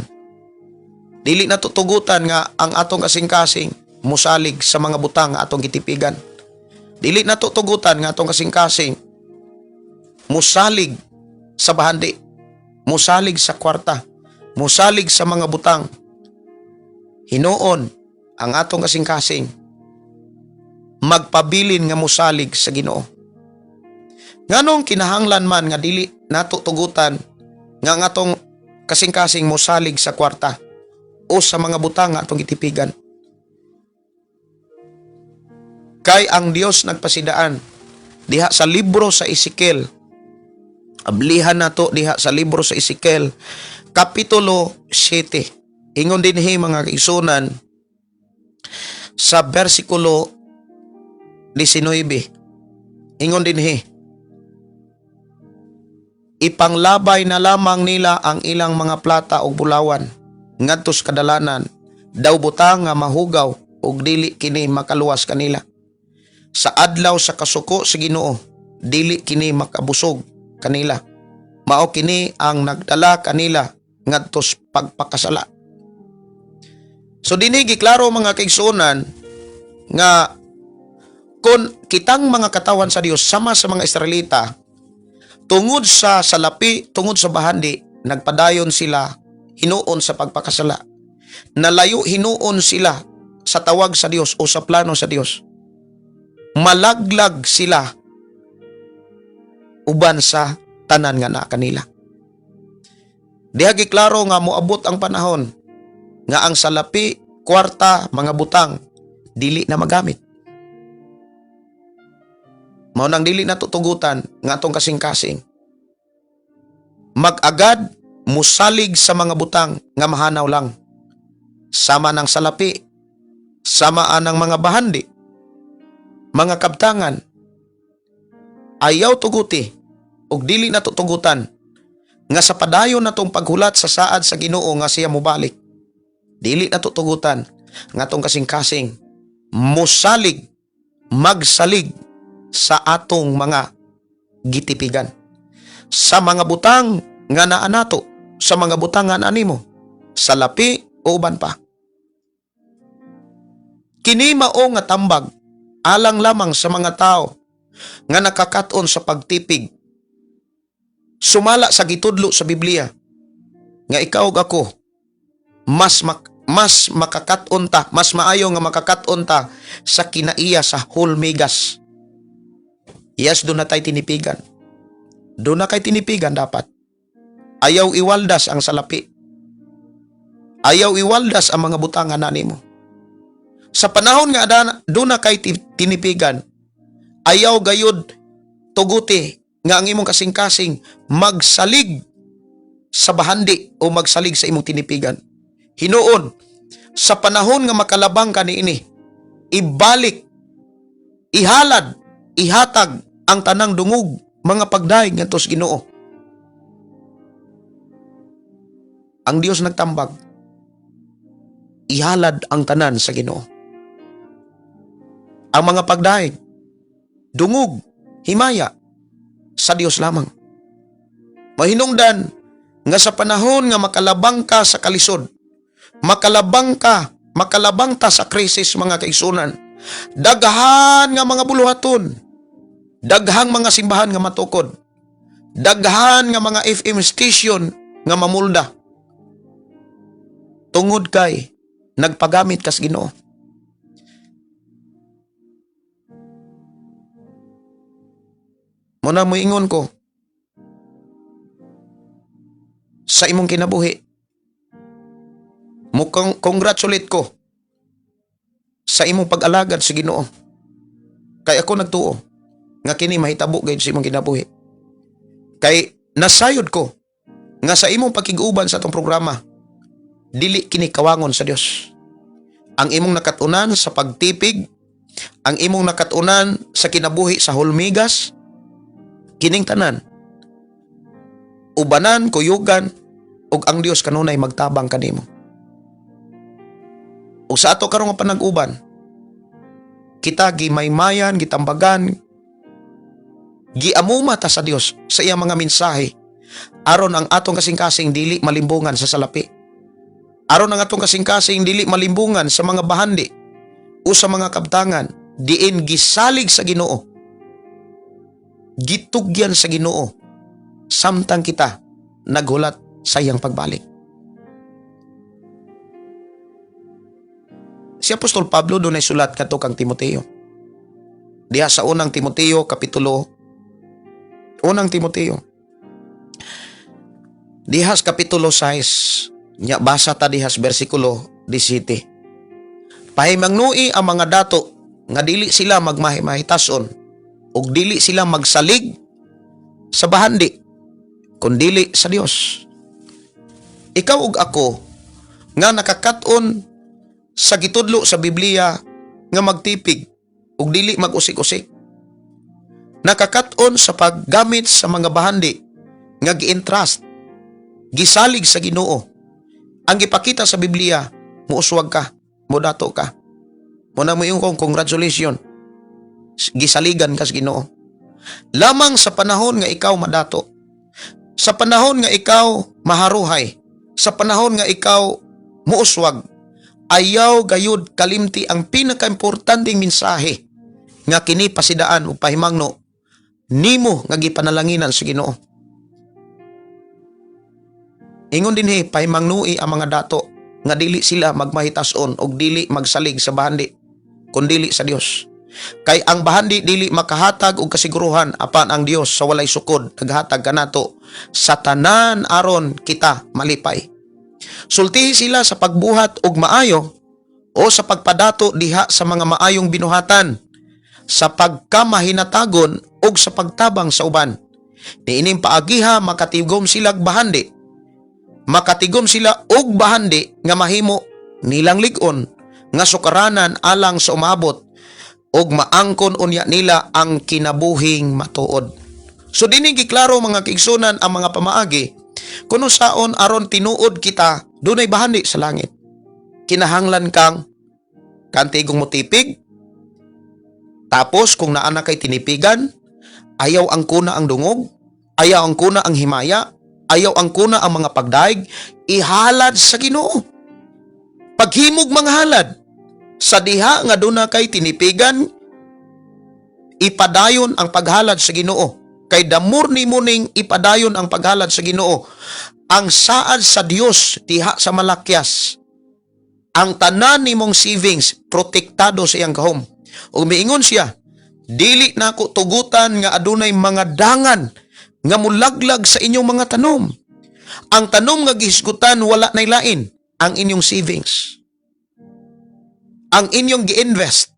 dili nato tugutan nga ang atong kasing-kasing musalig sa mga butang nga atong gitipigan. Dili nato tugutan nga atong kasing-kasing musalig sa bahandi, musalig sa kwarta, musalig sa mga butang. Hinuon ang atong kasing-kasing magpabilin nga musalig sa Ginoo. Nganong kinahanglan man nga dili nato tugutan nga ang atong kasing-kasing musalig sa kwarta o sa mga butang nga atong gitipigan? Kay ang Dios nagpasidaan diha sa libro sa Ezekiel. Ablihan nato diha sa libro sa Ezekiel, kapitulo 7. Ingon dinhi, mga kaigsuonan, sa bersikulo 19. Ingon dinhi, "Ipanglabay na lamang nila ang ilang mga plata ug bulawan ngadto sa kadalanan, daw butang nga mahugaw, ug dili kini makaluwas kanila. Sa adlaw sa kasuko sa Ginoo, dili kini makabusog kanila. Mao kini ang nagdala kanila ngadto sa pagpakasala." So dinhi giklaro, mga kaigsuonan, nga kung kitang mga katawan sa Dios, sama sa mga Israelita, tungod sa salapi, tungod sa bahandi, nagpadayon sila hinuon sa pagpakasala. Nalayo hinuon sila sa tawag sa Dios o sa plano sa Dios. Malaglag sila uban sa tanan nga naa kanila. Diha giklaro nga moabot ang panahon nga ang salapi, kwarta, mga butang dili na magamit. Mao nang dili na tutugutan nga atong kasing-kasing mag-agad musalig sa mga butang nga mahanaw lang. Sama ng salapi, sama anang mga bahandi, mga kabtangan. Ayaw tuguti ug dili na tutugutan nga sa padayon natong paghulat sa saad sa Ginoo nga siya mobalik. Dili na tutugutan nga atong kasing-kasing musalig, magsalig sa atong mga gitipigan. Sa mga butang nga naa nato, sa mga butang nga naa nimo, salapi o uban pa. Kini mao nga tambag alang lamang sa mga tao nga nakakaton sa pagtipig sumala sa gitudlo sa Biblia nga ikaw ug ako mas makakat-on ta, mas maayo nga makakat-on ta sa kinaiya sa hulmigas. Yes, duna tay tinipigan. Duna kay tinipigan dapat. Ayaw iwaldas ang salapi. Ayaw iwaldas ang mga butang nga naa nimo. Sa panahon nga duna kay tinipigan, ayaw gayud tuguti nga ang imong kasing-kasing magsalig sa bahandi o magsalig sa imong tinipigan. Hinuon, sa panahon nga makalabang ka niini, ibalik, ihalad, ihatag ang tanang dungog, mga pagdayeg ngadto sa Ginoo. Ang Dios nagtambag, ihalad ang tanan sa Ginoo. Ang mga pagdayeg, dungog, himaya, sa Dios lamang. Mahinungdan nga sa panahon nga makalabang ka sa kalisod, makalabang ka, makalabang ta sa krisis, mga kaigsuonan, daghan nga mga buluhaton, daghang mga simbahan nga matukod, daghan nga mga FM station nga mamulda. Tungod kay nagpagamit kas Ginoo. Mao na moingon ko sa imong kinabuhi. Mo congratulate ko sa imong pag-alagad sa Ginoo. Kay ako nagtuo nga kini mahitabo gayud sa imong kinabuhi. Kay nasayod ko nga sa imong pakig-uban sa atong programa, dili kini kawangon sa Dios. Ang imong nakatunan sa pagtipig, ang imong nakatunan sa kinabuhi sa hulmigas, kining tanan ubanan, kuyugan, ug ang Dios kanunay magtabang kanimo. Ug sa ato karon nga panag-uban, kita gimaymayan, gitambagan, giamuma ta sa Dios sa iyang mga mensahe aron ang atong kasing-kasing dili malimbungan sa salapi. Aron ang atong kasing-kasing dili malimbungan sa mga bahandi o sa mga kabtangan diin gisalig sa Ginoo. Gitugyan sa Ginoo samtang kita naghulat sa iyang pagbalik. Si Apostol Pablo dunay sulat kadto kang Timoteo. Diha sa Unang Timoteo kapitulo, Unang Timoteo. Diha sa kapitulo 6, nya basa ta diha sa bersikulo 17. Pahimangnui ang mga dato nga dili sila magmahimahitason ug dili sila magsalig sa bahandi kundili sa Dios. Ikaw ug ako nga nakakaton sa gitudlo sa Biblia nga magtipig ug dili mag-usik-usik. Nakakaton sa paggamit sa mga bahandi nga gi-entrust, gisalig sa Ginoo. Ang gipakita sa Biblia, muuswag ka, mudato ka. Muna mo yung kong congratulations. Gisaligan ka sa Ginoo. Lamang sa panahon nga ikaw madato, sa panahon nga ikaw maharuhay, sa panahon nga ikaw muuswag, ayaw gayud kalimti ang pinakaimportanteng mensahe nga kini pasidaan o pahimangno nimo nga gipanalanginan sa Ginoo. Ingon dinhi, pahimangnui ang mga dato nga dili sila magmahitason og dili magsalig sa bahandi kundili sa Dios. Kay ang bahandi dili makahatag og kasiguruhan, apan ang Dios sa walay sukod naghatag kanato sa tanan aron kita malipay. Sultihi sila sa pagbuhat og maayo o sa pagpadato diha sa mga maayong binuhatan, sa pagkamahinatagon ug sa pagtabang sa uban. Niining paagiha makatigom sila og bahandi. Makatigom sila og bahandi nga mahimo nilang lig-on nga sukaranan alang sa umabot ug maangkon unya nila ang kinabuhing matuod. So dinhi giklaro, mga kaigsunan, ang mga pamaagi kuno saon aron tinuod kita dunay bahandi sa langit. Kinahanglan kang kantigong motipig. Tapos kung naa na kay tinipigan, ayaw angkona ang dungog, ayaw angkona ang himaya, ayaw angkona ang mga pagdaig, ihalad sa Ginoo. Paghimog mga halad sa diha nga duna kay tinipigan, ipadayon ang paghalad sa Ginoo. Kay the more nimo ning ipadayon ang paghalad sa Ginoo, ang saad sa Dios diha sa Malakias, ang tanan nimong savings protektado sa iyang gahom. Ug miingon siya, "Dili nako tugutan nga adunay mga dangan nga mulaglag sa inyong mga tanom." Ang tanom nga gihisgutan wala nay lain, ang inyong savings. Ang inyong gi-invest.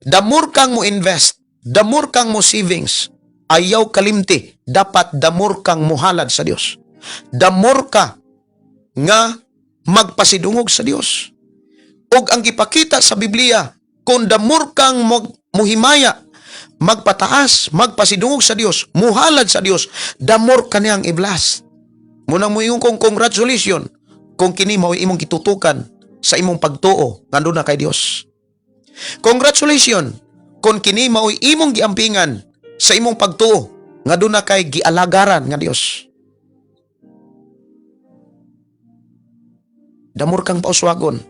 The more kang mo invest, the more kang mo savings, ayaw kalimti, dapat the more kang muhalad sa Dios. The more ka nga magpasidungog sa Dios. Ug ang gipakita sa Biblia, kung the more kang muhimaya, magpataas, magpasidungog sa Dios, muhalad sa Dios, the more ka niyang i-bless. Munang mo kong congratulations kung kini mao imong gitutukan sa imong pagtuo nga na kay Dios. Congratulations kung kini mao'y imong giampingan sa imong pagtuo nga duna kay gialagaran nga Dios. The more kang pauswagon,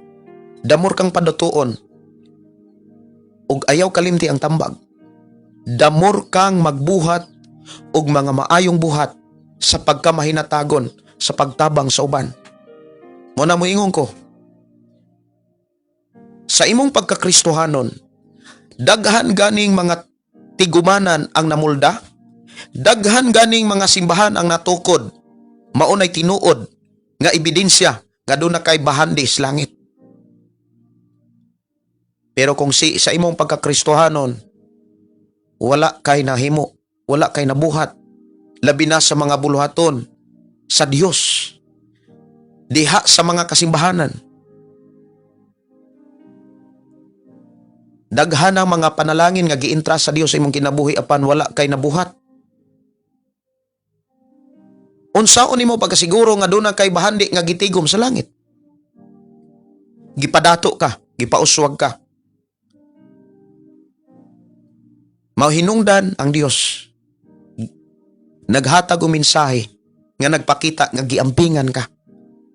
the more kang padatuon, ug ayaw kalimti ang tambag. The more kang magbuhat og mga maayong buhat sa pagkamahinatagon, sa pagtabang sa uban. Mo na moingon ko, sa imong pagkakristohanon, daghan ganing mga tigumanan ang namulda, daghan ganing mga simbahan ang natukod, maunay tinuod nga ebidensya nga duna kay bahandi sa langit. Pero kung si sa imong pagkakristohanon, wala kay nahimo, wala kay nabuhat, labi na sa mga buluhaton sa Dios, diha sa mga kasimbahanan. Daghan ang mga panalangin nga giintra sa Dios sa imong kinabuhi apan wala kay nabuhat. Unsaon nimo pagkasiguro nga duna kay bahandi nga gitigom sa langit? Gipadato ka, gipauswag ka. Mao hinungdan ang Dios naghatag og mensahe nga nagpakita nga giampingan ka.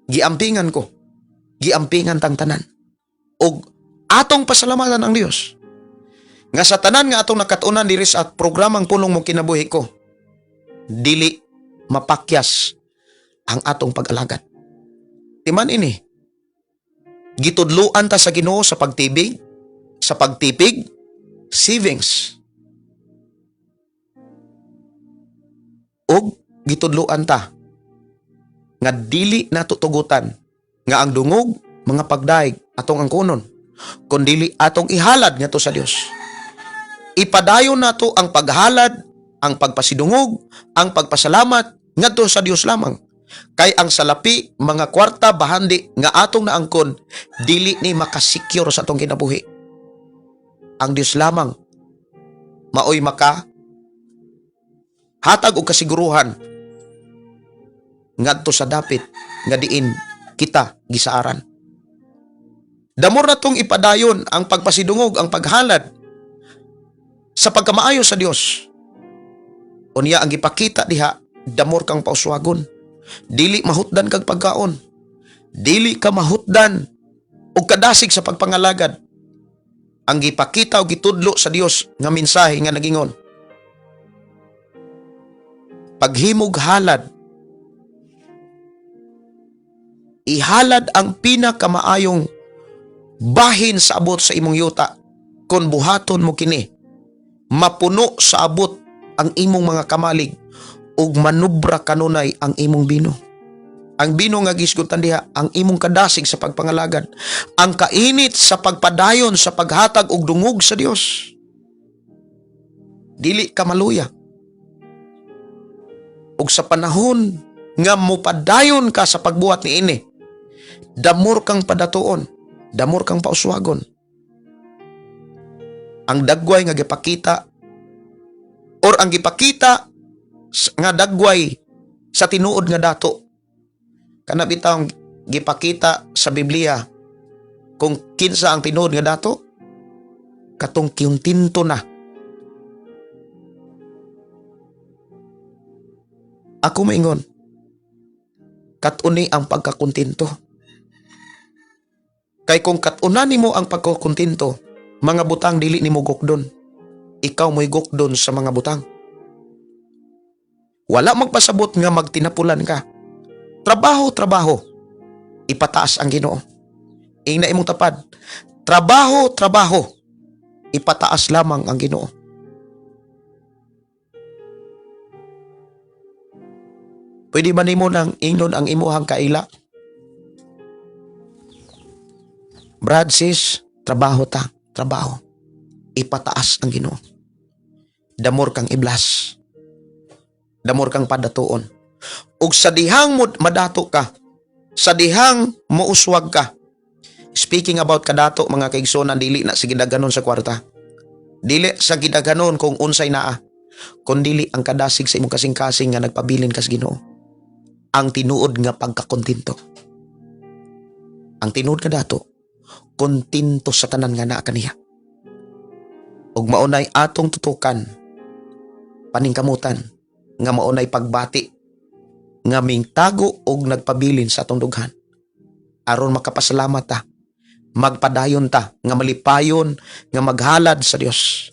Giampingan ko. Giampingan tang tanan. Og atong pasalamatan ang Dios nga sa tanan nga atong nakat-unan diri sa programang Pulong Mo Kinabuhi Ko, dili mapakyas ang atong pag-alagad. Timan ini, gitudluan ta sa Ginoo sa pagtibig, sa pagtipig, savings. Og gitudluan ta nga dili nato tugutan nga ang dungog mga pagdaig atong angkonon, kun dili atong ihalad ngadto sa Dios. Ipadayon nato ang paghalad, ang pagpasidungog, ang pagpasalamat ngadto sa Dios lamang. Kay ang salapi, mga kwarta, bahandi nga atong naangkon, dili ni makasecure sa atong kinabuhi. Ang Dios lamang maoy maka hatag og kasiguruhan ngadto sa dapit nga diin kita gisaaran. Damor na tong ipadayon ang pagpasidungog, ang paghalad sa pagkamaayo sa Dios. Unya ang gipakita diha, damor kang pauswagon. Dili mahutdan kag pagkaon. Dili ka mahutdan og kadasig sa pagpangalagad. Ang gipakita og gitudlo sa Dios nga mensahe nga nagingon, paghimog halad, ihalad ang pinakamaayong bahin sa abot sa imong yuta. Kon buhaton mo kini, mapuno sa abot ang imong mga kamalig ug manubra kanunay ang imong bino. Ang bino nga gisgutan diha, ang imong kadasig sa pagpangalagad, ang kainit sa pagpadayon sa paghatag og dungog sa Dios. Dili ka maluya. Ug sa panahon nga mopadayon ka sa pagbuhat niini, damor kang padatuon, damor kang pauswagon. Ang dagway nga gipakita or ang gipakita nga dagway sa tinuod nga dato, kana bitawng gipakita sa Biblia kung kinsa ang tinuod nga dato, katong kontento na. Ako maingon, katuni ang pagkakontento. Kay kung katuna nimo ang pagkakontento, mga butang dili nimo gukdon. Ikaw mo'y gukdon sa mga butang. Wala magpasabot nga magtinapulan ka. Trabaho, trabaho. Ipataas ang Ginoo. Ingna imong tapad. Trabaho, trabaho. Ipataas lamang ang Ginoo. Pwede ba nimo nang ingnon ang imuhang kaila? Brad, sis, trabaho ta, trabaho. Ipataas ang Ginoo. Damor kang iblas. Damor kang padatuon. Ug sa dihang mo madato ka, sa dihang mouswag ka. Speaking about kadato, mga kaigsonan, dili na sa gidaganon sa kwarta. Dili sa gidaganon kung unsay naa. Kun dili ang kadasig sa imong kasing-kasing nga nagpabilin kas Ginoo. Ang tinuod nga pagkakontento. Ang tinuod nga dato, kontento sa tanan nga naa kaniya. Ug maunay atong tutukan, paningkamutan, nga maunay pagbati, nga mingtago og nagpabilin sa atong dughan. Aron makapasalamat ta, magpadayon ta, nga malipayon, nga maghalad sa Dios.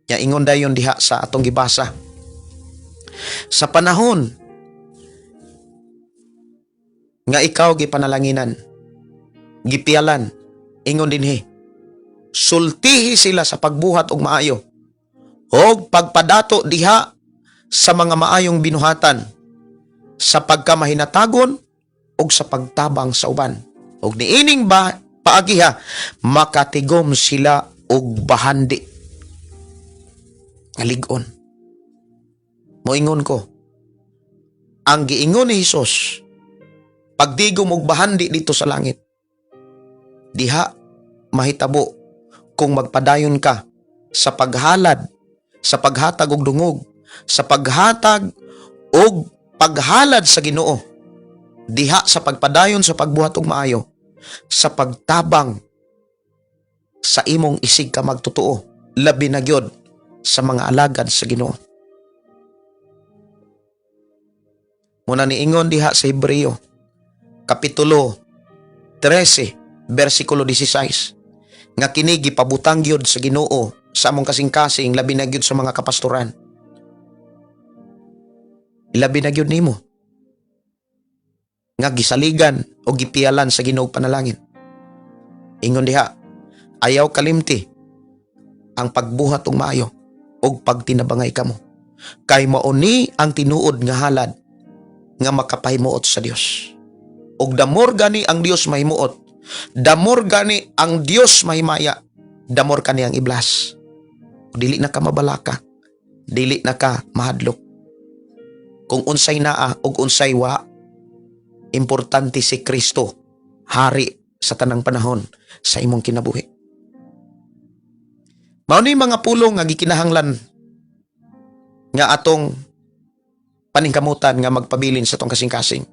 Nya ingon dayon diha sa atong gibasa. Sa panahon nga ikaw gipanalanginan, gipialan, ingon dinhi, sultihi sila sa pagbuhat og maayo, og pagpadato diha sa mga maayong binuhatan, sa pagkamahinatagon og sa pagtabang sa uban. Og niining ba paagiha, makatigom sila og bahandi. Ngalig-on. Moingon ko, ang giingon ni Hesus, pagdigom og bahandi dito sa langit, diha mahitabo Kung magpadayon ka sa paghalad, sa paghatag og dungog, sa paghatag og paghalad sa Ginoo, diha sa pagpadayon sa pagbuhat og maayo, sa pagtabang sa imong isig ka magtotoo, labi na gyud sa mga alagad sa Ginoo. Muna niingon diha sa Hebreo kapitulo 13 bersikulo 16 nga kini gipabutang gyud sa Ginoo sa among kasing-kasing, labi na gyud sa mga kapastoran. Labi na gyud nimo nga gisaligan o gipialan sa Ginoo panalangin. Ingon diha, ayaw kalimti ang pagbuhat og maayo og pagtinabangay kamo. Kay mao ni ang tinuod nga halad nga makapahimuot sa Dios. Og the more gani ang Dios mahimuot, the more gani ang Dios mahimaya, the more kani ang iblas. Dili na ka mabalaka, dili na ka mahadlok. Kung unsay naa ug unsay wa, importante si Kristo, hari sa tanang panahon sa imong kinabuhi. Mao ni mga pulong nga gikinahanglan nga atong paningkamutan nga magpabilin sa atong kasing-kasing.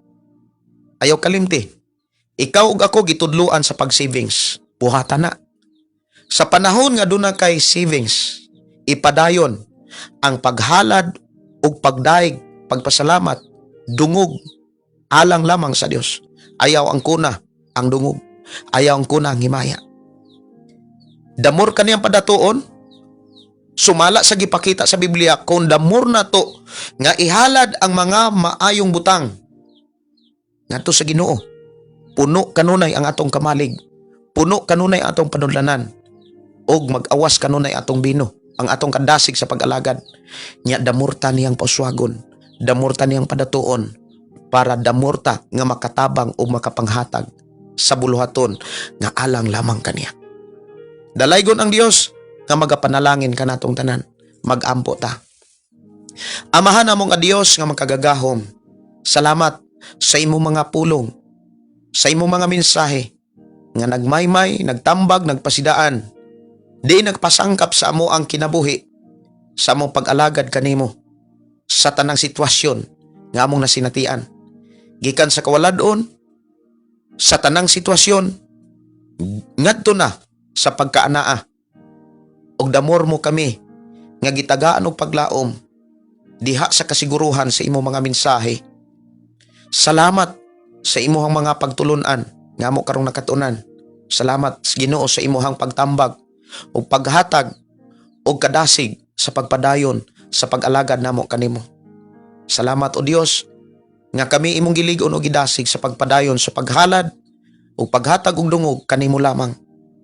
Ayaw kalimti. Ikaw ug ako gitudluan sa pag-savings. Buhatan na. Sa panahon nga duna kay savings, ipadayon ang paghalad ug pagdaig, pagpasalamat, dungog, alang lamang sa Dios. Ayaw ang kuna ang dungog. Ayaw ang kuna ang himaya. The more kaniyang padatuon, sumala sa gipakita sa Biblia, kung the more na to nga ihalad ang mga maayong butang ngadto sa Ginoo, puno kanunay ang atong kamalig, puno kanunay ang atong panudlanan, ug mag-awas kanunay atong bino, ang atong kadasig sa pag-alagad. Nya the more ta niyang pauswagon, the more ta niyang padatuon, para the more ta nga makatabang o makapanghatag sa buluhaton nga alang lamang kaniya. Dalaygon ang Dios nga magapanalangin kanatong tanan. Magampo ta. Amahan namo nga Dios nga makagagahom. Salamat sa imong mga pulong, sa imong mga mensahe nga nagmaymay, nagtambag, nagpasidaan, di nagpasangkap sa amo ang kinabuhi, sa among pag-alagad kanimo, sa tanang sitwasyon nga among nasinatian. Gikan sa kawaladon, sa tanang sitwasyon, ngadto na sa pagkaanaa. Og the more mo kami nga gitagaan og paglaom diha sa kasiguruhan sa imong mga mensahe. Salamat sa imong mga pagtulunan nga amo karong nakatunan. Salamat sa Ginoo sa imong pagtambag ug paghatag og kadasig sa pagpadayon sa pag-alagad namo kanimo. Salamat, o Dios, nga kami imong gilig-on og gidasig sa pagpadayon sa paghalad ug paghatag og dungog kanimo lamang.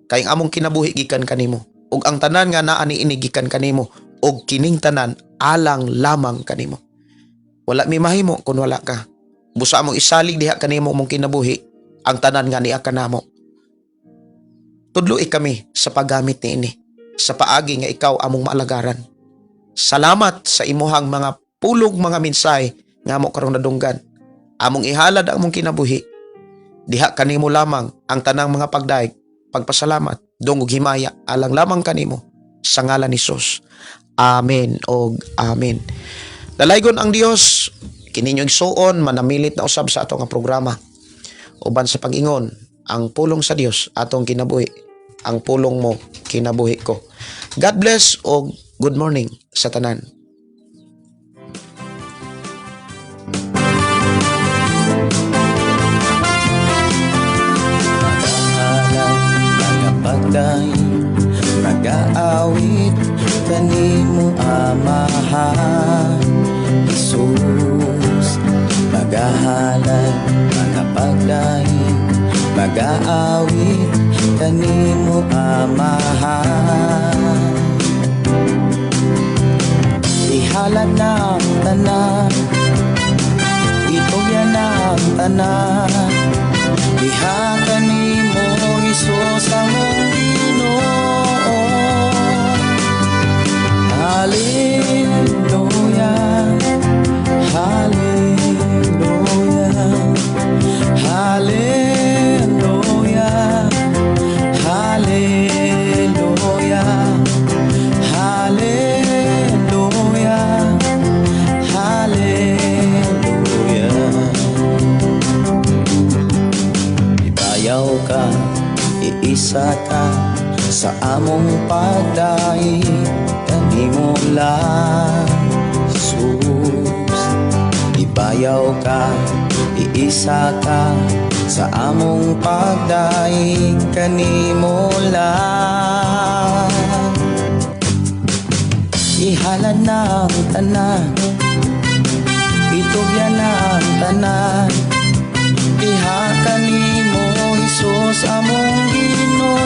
Kay ang among kinabuhi gikan kanimo ug ang tanan nga naa niini gikan kanimo ug kining tanan alang lamang kanimo. Wala mi mahimo kung wala ka. Busa among isalig diha kanimo among kinabuhi ang tanan nga niya kanamo. Tudloi kami sa paggamit niini sa paagi nga ikaw among maalagaran. Salamat sa imuhang mga pulong, mga mensahe nga amo karong nadunggan. Among ihalad ang among kinabuhi diha kanimo lamang ang tanang mga pagdaig, pagpasalamat, dungog, himaya alang lamang kanimo sa ngalan ni Jesus. Amen og amen. Dalaygon ang Dios kininyo igsuon, manamilit na usab sa ato nga programa. Uban sa pag-ingon, ang pulong sa Dios atong kinabuhi, ang pulong mo kinabuhi ko. God bless og good morning sa tanan. Magahalad, magapagdaig, magaawit kanimo, Amahan Jesus. Magahalad, magapagdaig, magaawit kanimo, Amahan. Ihalad na ang tanan, itugyan na ang tanan diha kanimo, Hesus among Ginoo. Hallelujah, Hallelujah, Hallelujah, Hallelujah. Sa among pagdaig kanimo lang, Jesus. Ibayaw ka, iisa ka sa among pagdaig kanimo lang. Ihalad na ang tanan, itugyan na ang tanan diha kanimo, Hesus among Ginoo.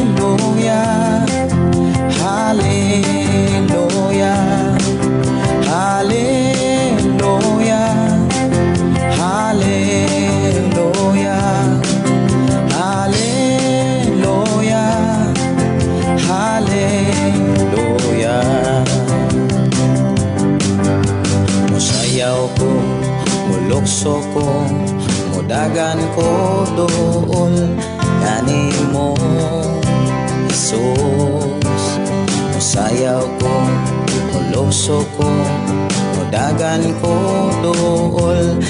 Hallelujah, Hallelujah, Hallelujah, Hallelujah, Hallelujah, Hallelujah. Musayaw ko, mulukso ko, mudagan ko duol kanimo, Jesus. Musayaw ko, mulukso ko, mudagan ko duol.